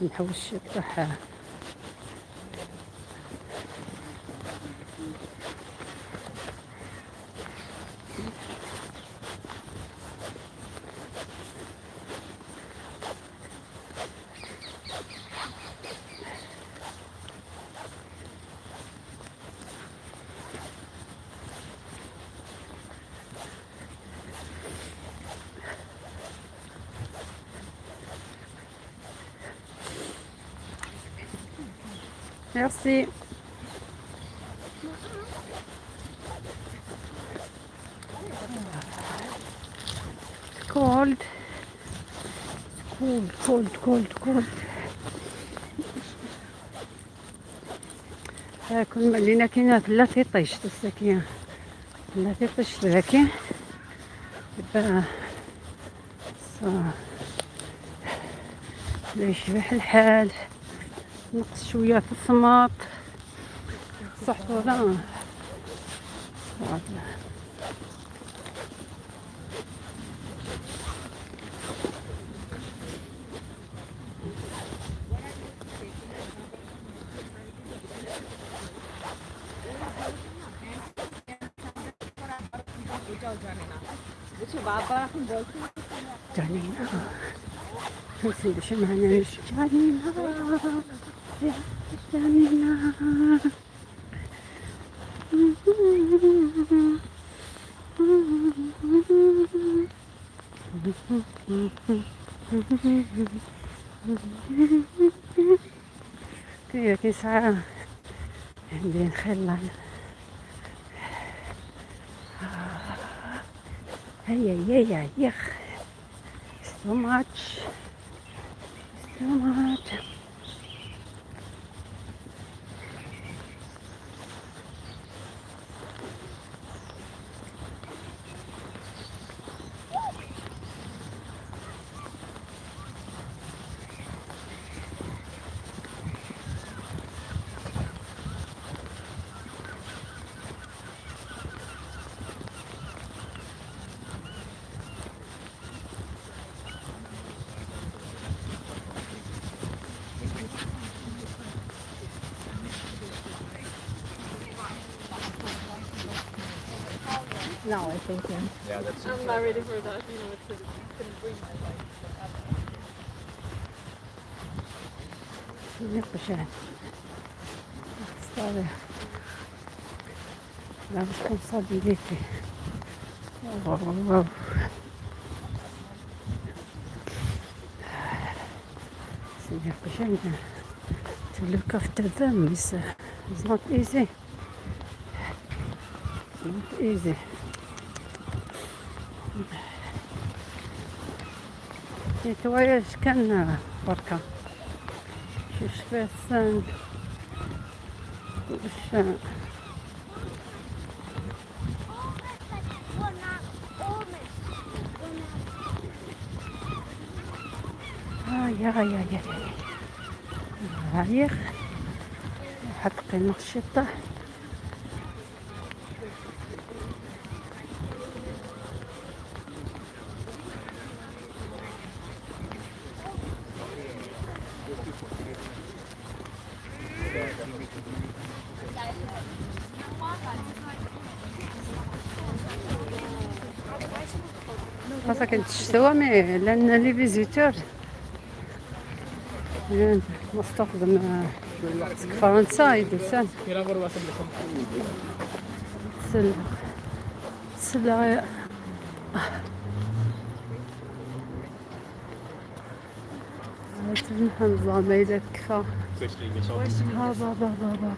نحوش تاع Merci. Cold. Cold, cold, cold, cold. كل ما لينا كاينة لا تيطيش تساكية لا تيطيش ذاكي يبقى لا يشبح الحال. نقص شوية في الصماط صح ولا جانينا جانينا كي ساعة عندي نخلع. هيا هيا يخ so much, so much. No, I think yeah. Yeah, that's I'm not ready for that. You know, it's gonna bring my life. La responsabilité. Oh, To look after them is not easy. It's not easy. Nettoyage كان بركة شوف باش يا يا يا يا حط قيمة الشطة. خاصة كنت الشتوى mais لأن les visiteurs مستخدم فرنسا يدوسان سلا نظام إلى كفا ها با با با با با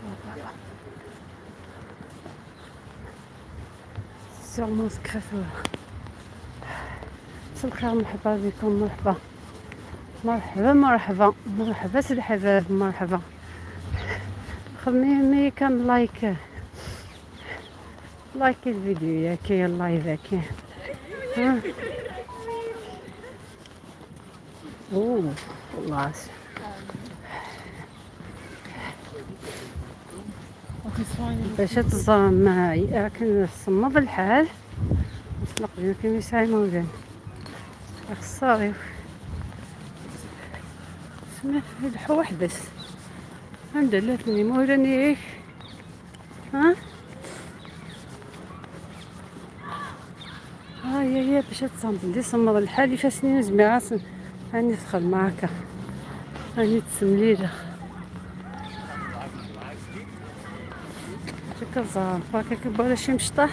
سيرمون سكريتو. مساء الخير، مرحبا بكم، مرحبا مرحبا مرحبا مرحبا سيد الحباب، مرحبا. خميمي كان like like الفيديو يا كي ال live كي ها. اوه والله باش تزام لكن صمد الحال نقدر كيما يسعي موجود خساري سمعت الحو حبس الحمد لله ثني مولاني ها ها هي هي باش تصمد دي صمد الحال فاسني زميرات هاني دخل معاك هاني تسمليله شكرا زهر باكا كبر شي مشطح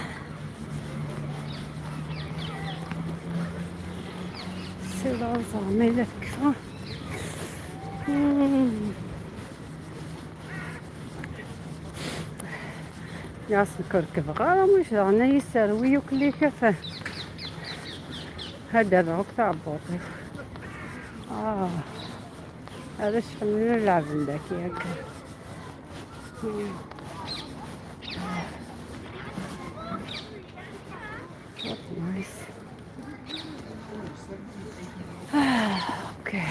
سير زعما الا كفا. ياس نكركب غير مش انا يسار ويوكلي كفاه هذا العوك تاع بوطي. هذا شحال نلعب عندك ياك. Nice. Okay.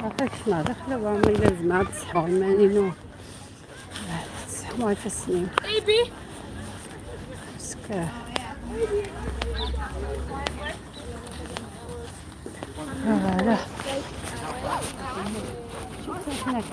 عرفتش ما دخل وما لازم عاد تصحوا ماني تصحوا في السنين. لا شوف هناك.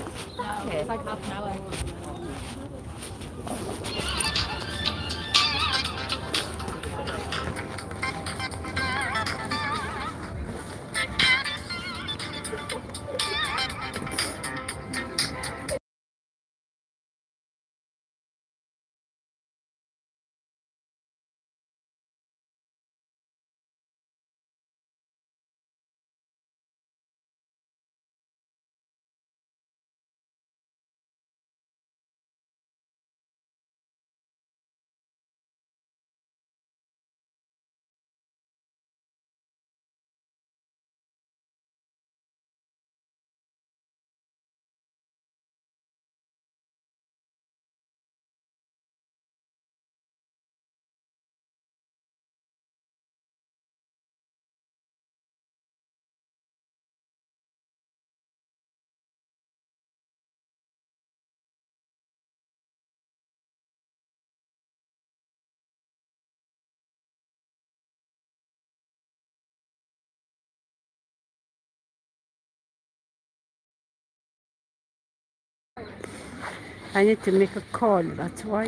I need to make a call, that's why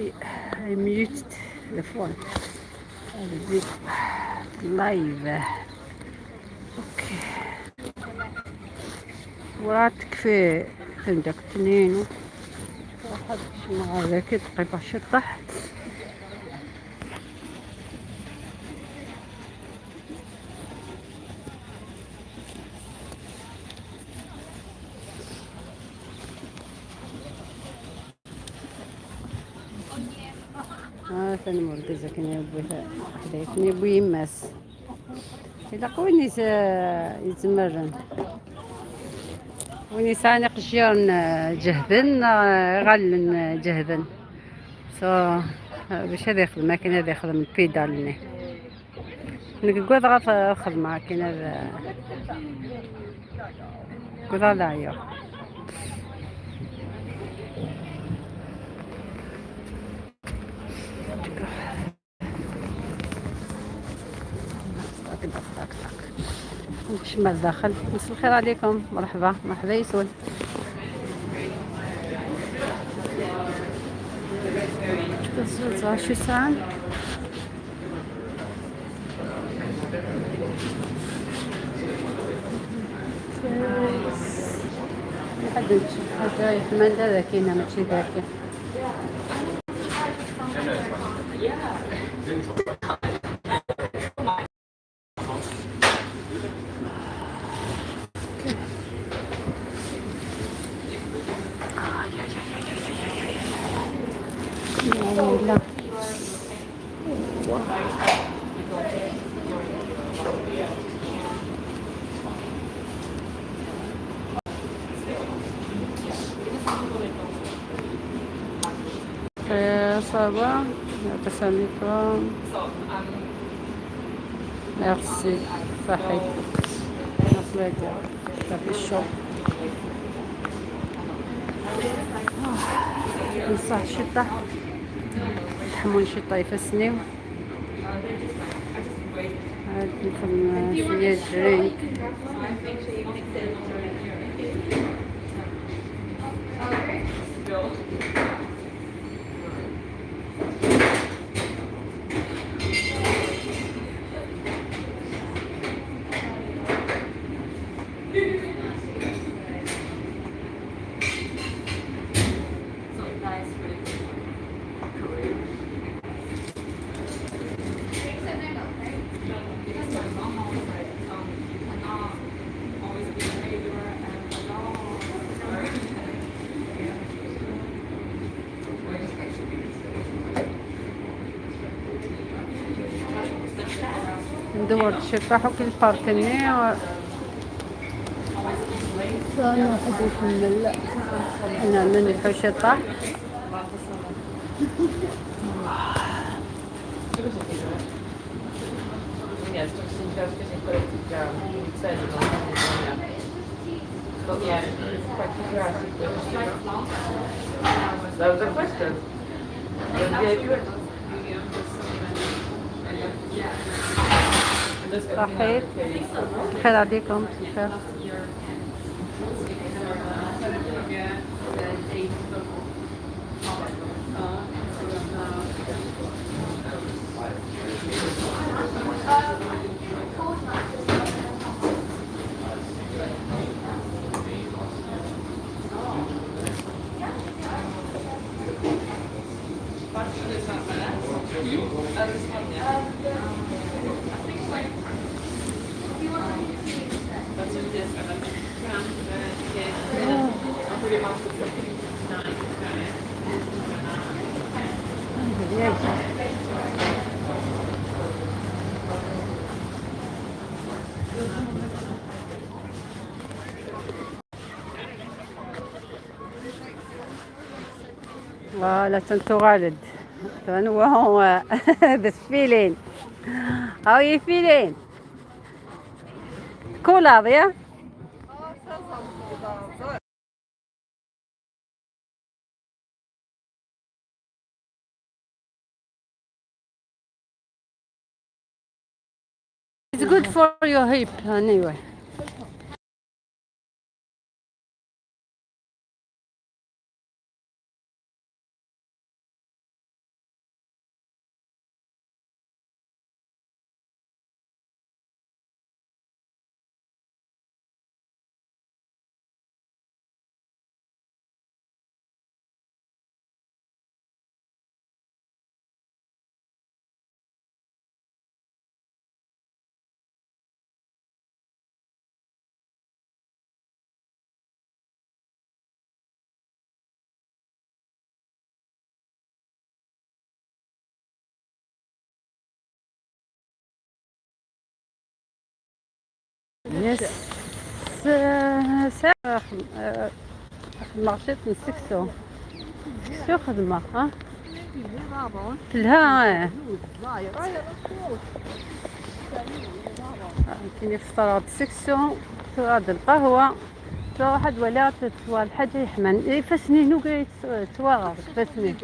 I muted the phone. I'll be live. Okay. وراه تكفي عندك اثنين واحد مع ذاك تقريبا شطح. ثاني مركزة كان يبوي حدا يبوي يماس إلا قوين يتمرن وين يسعني قشيرن جهدن غالن جهدن سو باش هذا يخدم كاين هذا يخدم البيدال ني نقول غا خدمة كاين هذا قضا لا. تاك تاك تاك نمشي الداخل. مساء الخير عليكم، مرحبا مرحبا يسول. شو ساعة؟ حد حاجة يحمل هذا كاينة ماشي ذاك. لا ça va, السلام عليكم. ميرسي صحيح صافي الشو نصح شطح تحمل شي طايفة سنيو. هاد نخدم شوية drink. ندور شطح وكل باركني و واحد يكمل انا من الحوشة. صحيح الخير عليكم. الخير. Voilà, تنتو غالد هو this feeling. How are you feeling? Cool, yeah? It's good for your hip anyway. يس ساعة خدمة نسكسو سكسو خدمة ها تلها كاين يفطر سكسو تغاد القهوة توا واحد ولا توا الحاجة يحمن فاسني نو توا فاسني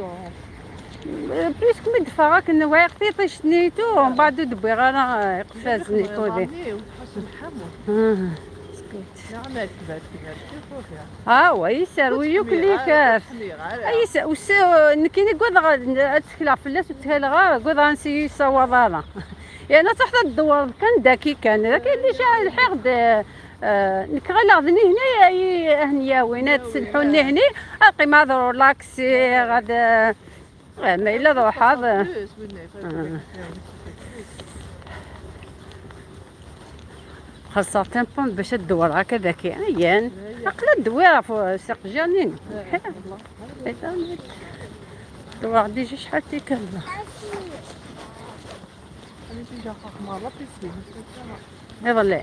بليسك مي دفاعك انه طيش نيتو ومن بعد دبي غير قفازني كودي ها يسار ويوك اللي كاف اي وس كاين قود تكلا فلاس وتهال غا قود غنسي صوضالا يعني تحت الدوار كان داكي كان كاين اللي شا الحقد نكغلا غذني هنا هنيا وين تسلحوني هني اقي ما ضرور لاكسي غاد ما الا ضروح هذا خاصها تيمبون باش تدور هكا ذاك عيان عقل الدويره فوق ساق جانين دور ديجا شحال تيكمل يظل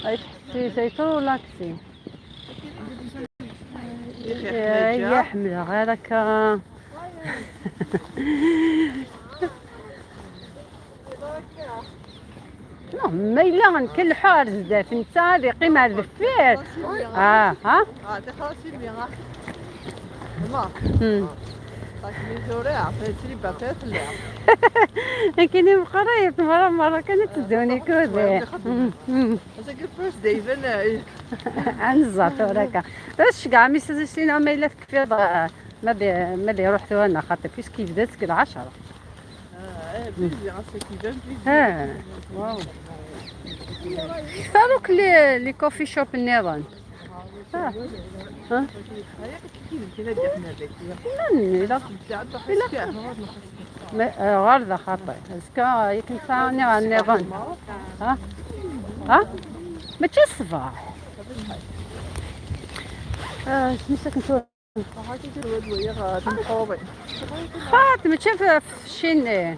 اي سيتو لاكسي يا حملة غير هكا ما الا غنكلحو على الزاف انت هذه قيمة الذفير ها ها كاين مقريت مرة مرة كانت تدوني كودي عنزات وراك باش كاع ميساجين ما الا تكفي ما بي روح انا خاطر بيسكي بدات كل 10 واو فاروك لي كوفي شوب النظام ها ها لا غير خاطر اسكا يمكن ثاني النظام ها ها ماشي الصباح سميتها كنت خاطر ماشي في الشين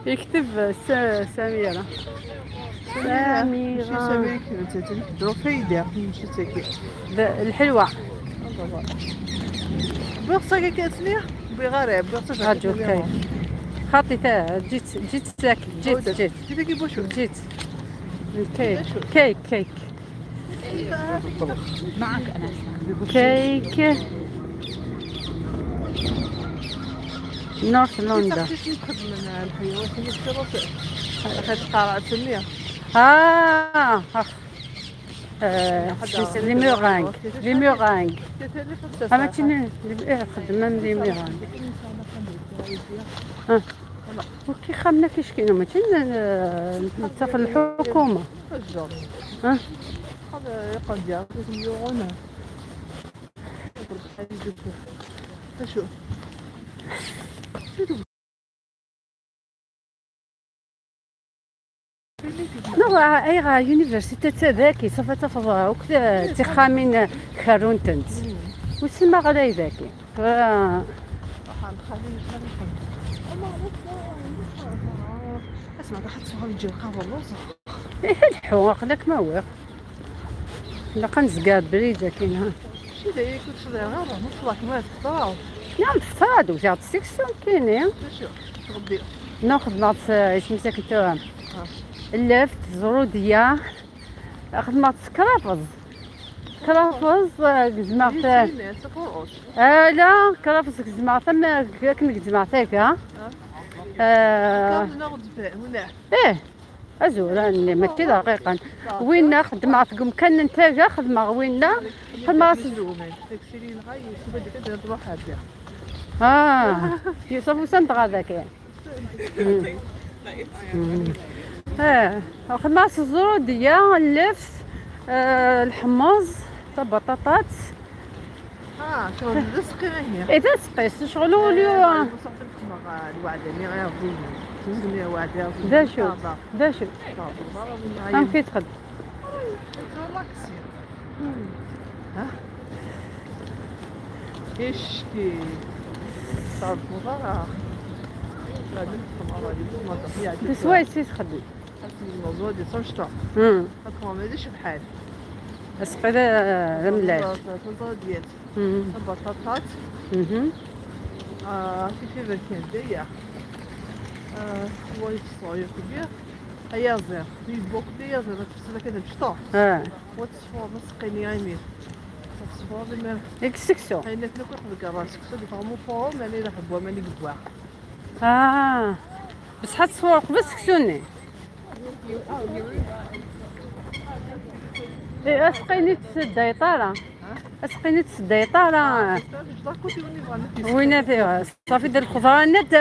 يكتب سميرة سميرة الحلوة بغصة كاتني بغريب بغصة كيك خاطي تا جيت جيت ساكت جيت جيت جيت الكيك كيك كيك معك أنا كيك نورث لندن. les meringues les meringues ماشي خدمة من les meringues. وكي خامنا كيش كاينو ماشي نتصل الحكومة. نو اي غا université تاع ذاكي صافي تفضل وكذا تخامين خارونتنت وسما غلا ذاكي ف اسمع راح تسوي يجي القهوة اللوزه الحو هذاك ما هو لا قنزقاد بريجه كاين ها شي داير كنت تفضل غير نطلع كما تفطر. نعم تفطر وجات سيكسون كاين ناخذ ناط سميتها كنت اللفت زروديه خدمة كرافز كرافز زمعت. لا كرافز زمعت ما كنك زمعتك ها. ايه ازول ماشي دقيقا وين خدمة فيكم كان انت خدمة وين خدمة يوسف وسنت غاذاك خدمة الزرودية اللفت الحمص البطاطات إذا سقيس شغلو اليوم دا شو دا شو هم في تخد تسوى سي تخدم الموضوع ديال صمشطة بحال اسقي الملاج ديال البطاطات في فيفر كان هو يتصاير كبير هيا زير يبوك ديا زير تفسد كذا بشطا وتصفور مسقيني يمين تصفور بما يكسكسو انا كنت نقول راسك سو فرمون فور ماني لا حبوا ماني قبوا بصح تصفور قبل سكسوني اسقيني تسداي طالع اسقيني تسداي طالع وين فيها صافي دير الخضرة ند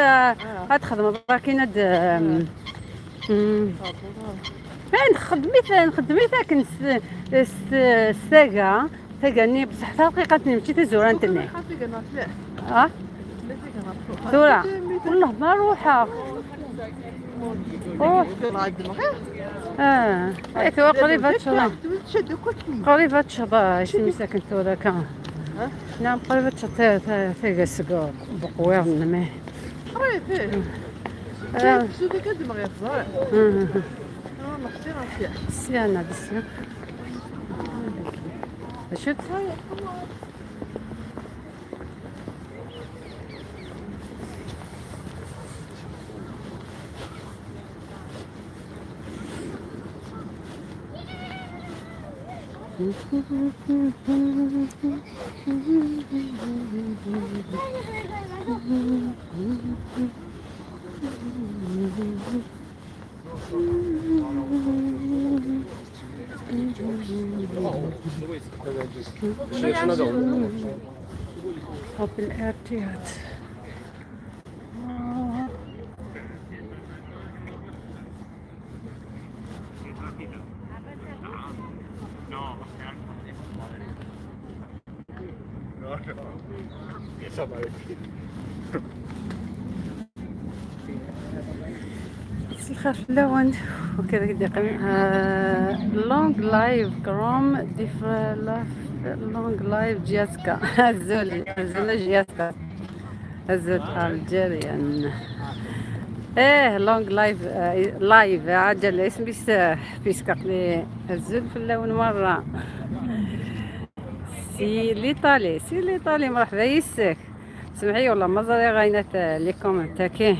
هاد خدمة باقي ند نخدمي ثاك الساقه ثاقاني بصح دقيقة ماشي تزوران تني ثورة والله ما روحها روح ايوا قريبة تشرب قريبة تشرب سميتها ثورة كان نعم قريبة تشرب ثاقة بقوير نمي قريب سيانا بسيا شفت Open air theater. الخير اللون وكذا لونج لايف كروم ديف لونج لايف جياسكا الزول الزول جياسكا الزول الجيريان ايه لونج لايف لايف عجل اسم بيس بيسكا قلي الزول في اللون مرة سي ليطالي سي ليطالي مرحبا يسك سمعي والله ما زري غاينات لي كومنت كي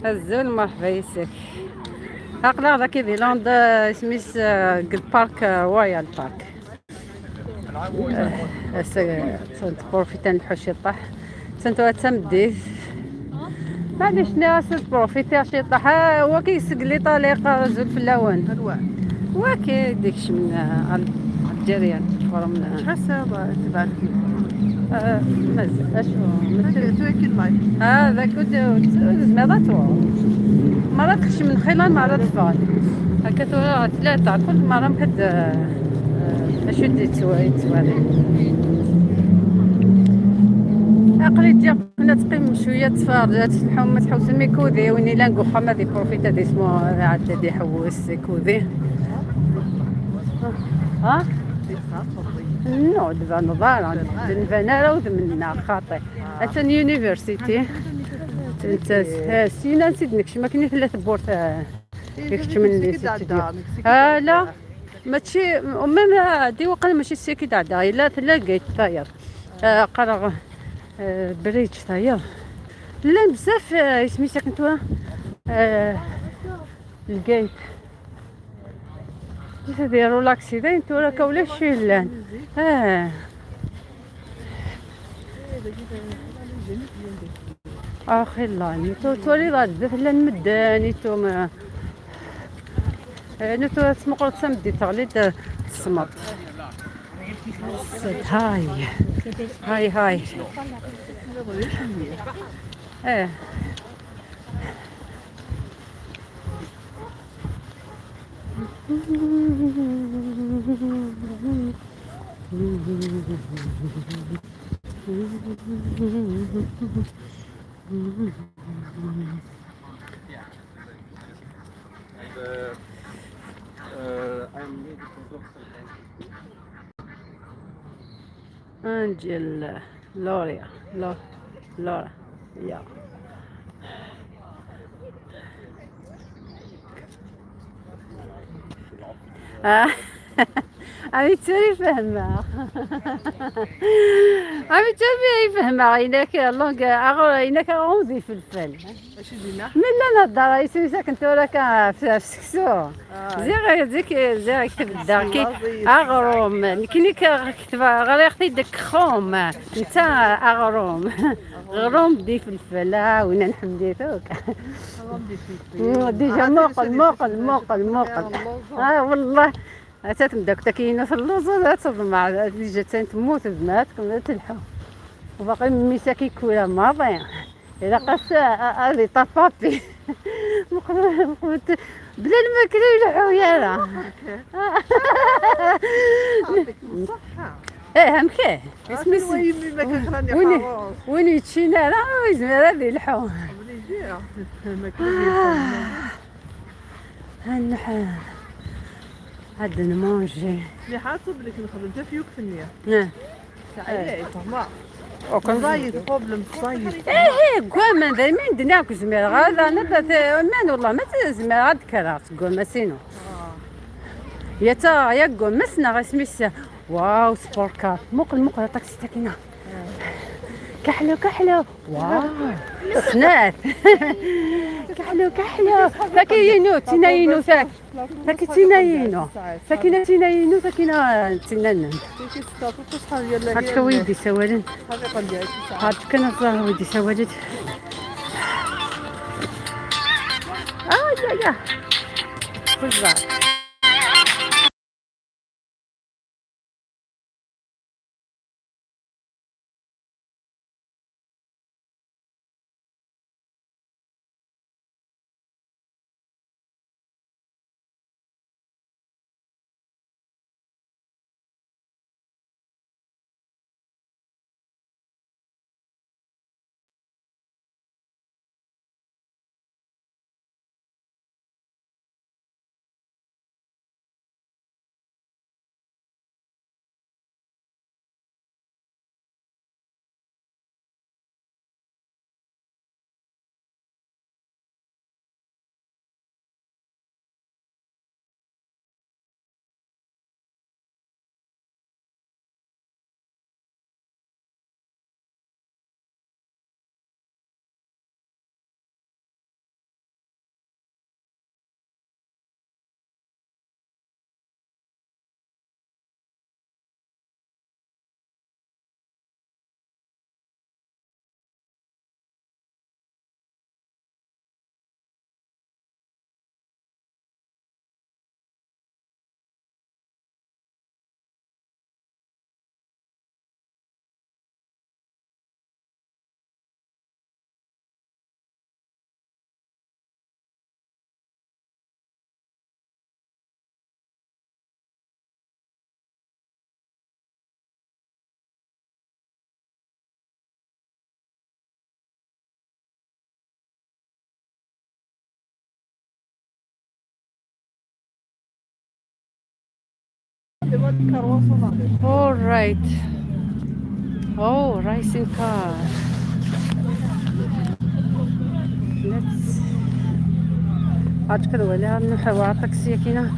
الزول مرحبا يسك أقلا ذاك دي لاند سميس بارك رويال بارك بروفيتا نحو شي طاح تنتو تمديت معليش ناس بروفيتا شي طاح هو كيسق لي طليق زول في اللون وكي ديكش من الجيريان فورم شحال ساعة تبع مازال اشو هذا كنت زميضات مرات خش من خلال مرات فال هكا ثلاثة كل مرة مكد اشو يتوالي عقلي تجي كنا تقيم شوية تفرجات الحومة تحوس مي كوذي وني لانكو خما دي بروفيتا دي سمو عاد دي حوس كوذي ها نو دابا نظارة نبان راه منا خاطئ اتن يونيفرسيتي انت سينا نسيت نكش ما كاين ثلاث بورت يكش من لي لا ماشي ومام دي وقال ماشي سيكي دعدا الا تلاقيت طاير قرا بريج طاير لا بزاف سميتها كنتو الجيت دير relaxer داين تورا ولا شي لأن اخي الله تولي غاد لان مداني تو ما نتو تسمقرط سمدي تغلي تصمت. هاي هاي هاي ايه انجل لوريا لورا يا عمي توري فهمها عمي توري فهمها إنك لونغ إنك غونزي فلفل من لا نهضر يسوي ساكن تورا في سكسو زي زيك زي كتب الدار كي أغروم كيني كتب غير اختي دك خروم انت أغروم غروم دي فلفل وين نحمدي ذوك ديجا موقل موقل موقل موقل والله تتمدك تكينة في اللوز تضمع ديجا تموت بناتكم تلحو وباقي ميسا كيكولا ماضي إلا قاس هذه طفافي بلا الماكلة يلحو يالا ايه همكي وين يتشينا لا يزمر هذه يلحو هاد نمونجي اللي حاطب لك نخدم حتى في يوك في النية. نعم. تعالي فهمة. صايد بروبلم صايد. ايه كوا دايما عندنا كزمير غادا انا مان والله ما تزمير غاد كرات كوا ما سينو. يا تا يا كوا ما سنا غاسميس واو سبور كار مقل مقل طاكسي تاكينا. كحلو كحلو واو سنات كحلو كحلو تاكينو تيناينو تاك تاكي تيناينو تاكينا تيناينو تاكينا تينانن هادشي ويدي سوالن هادشي كان الظاهر ويدي سوالت يا يا خذ. All right. Oh, racing car. Let's. عاد ولا نحو طاكسي كاينه.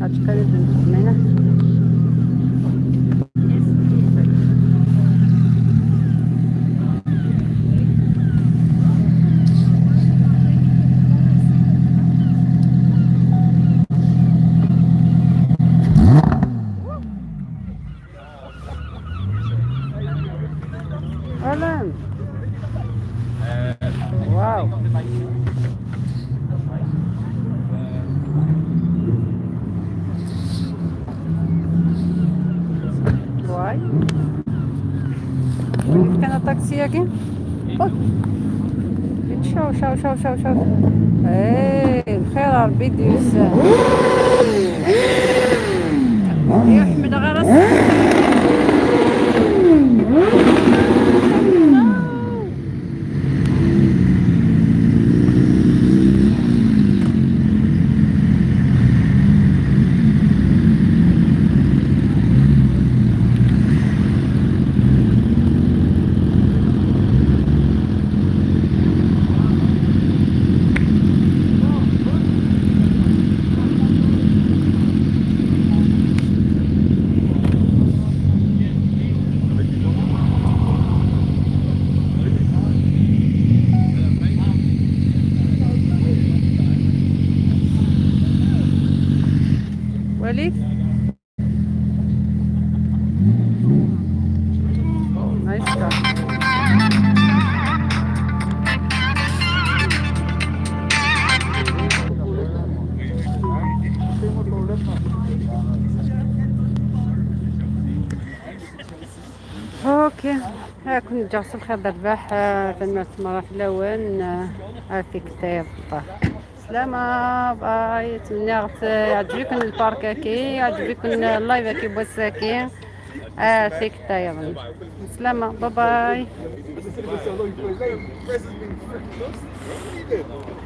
عاد كان الطاكسي شو شو شو شو شو ايه الخير ربي ديوس يا احمد غير. وليد، nice car. okay، ها كنت جالس الخير الرباح تنمرت مرة في الاول فيك طيب سلامة bye. نتمنى يعجبكم ال parc كي يعجبكم ال live كي بوساكي فيك طيب سلامة bye bye.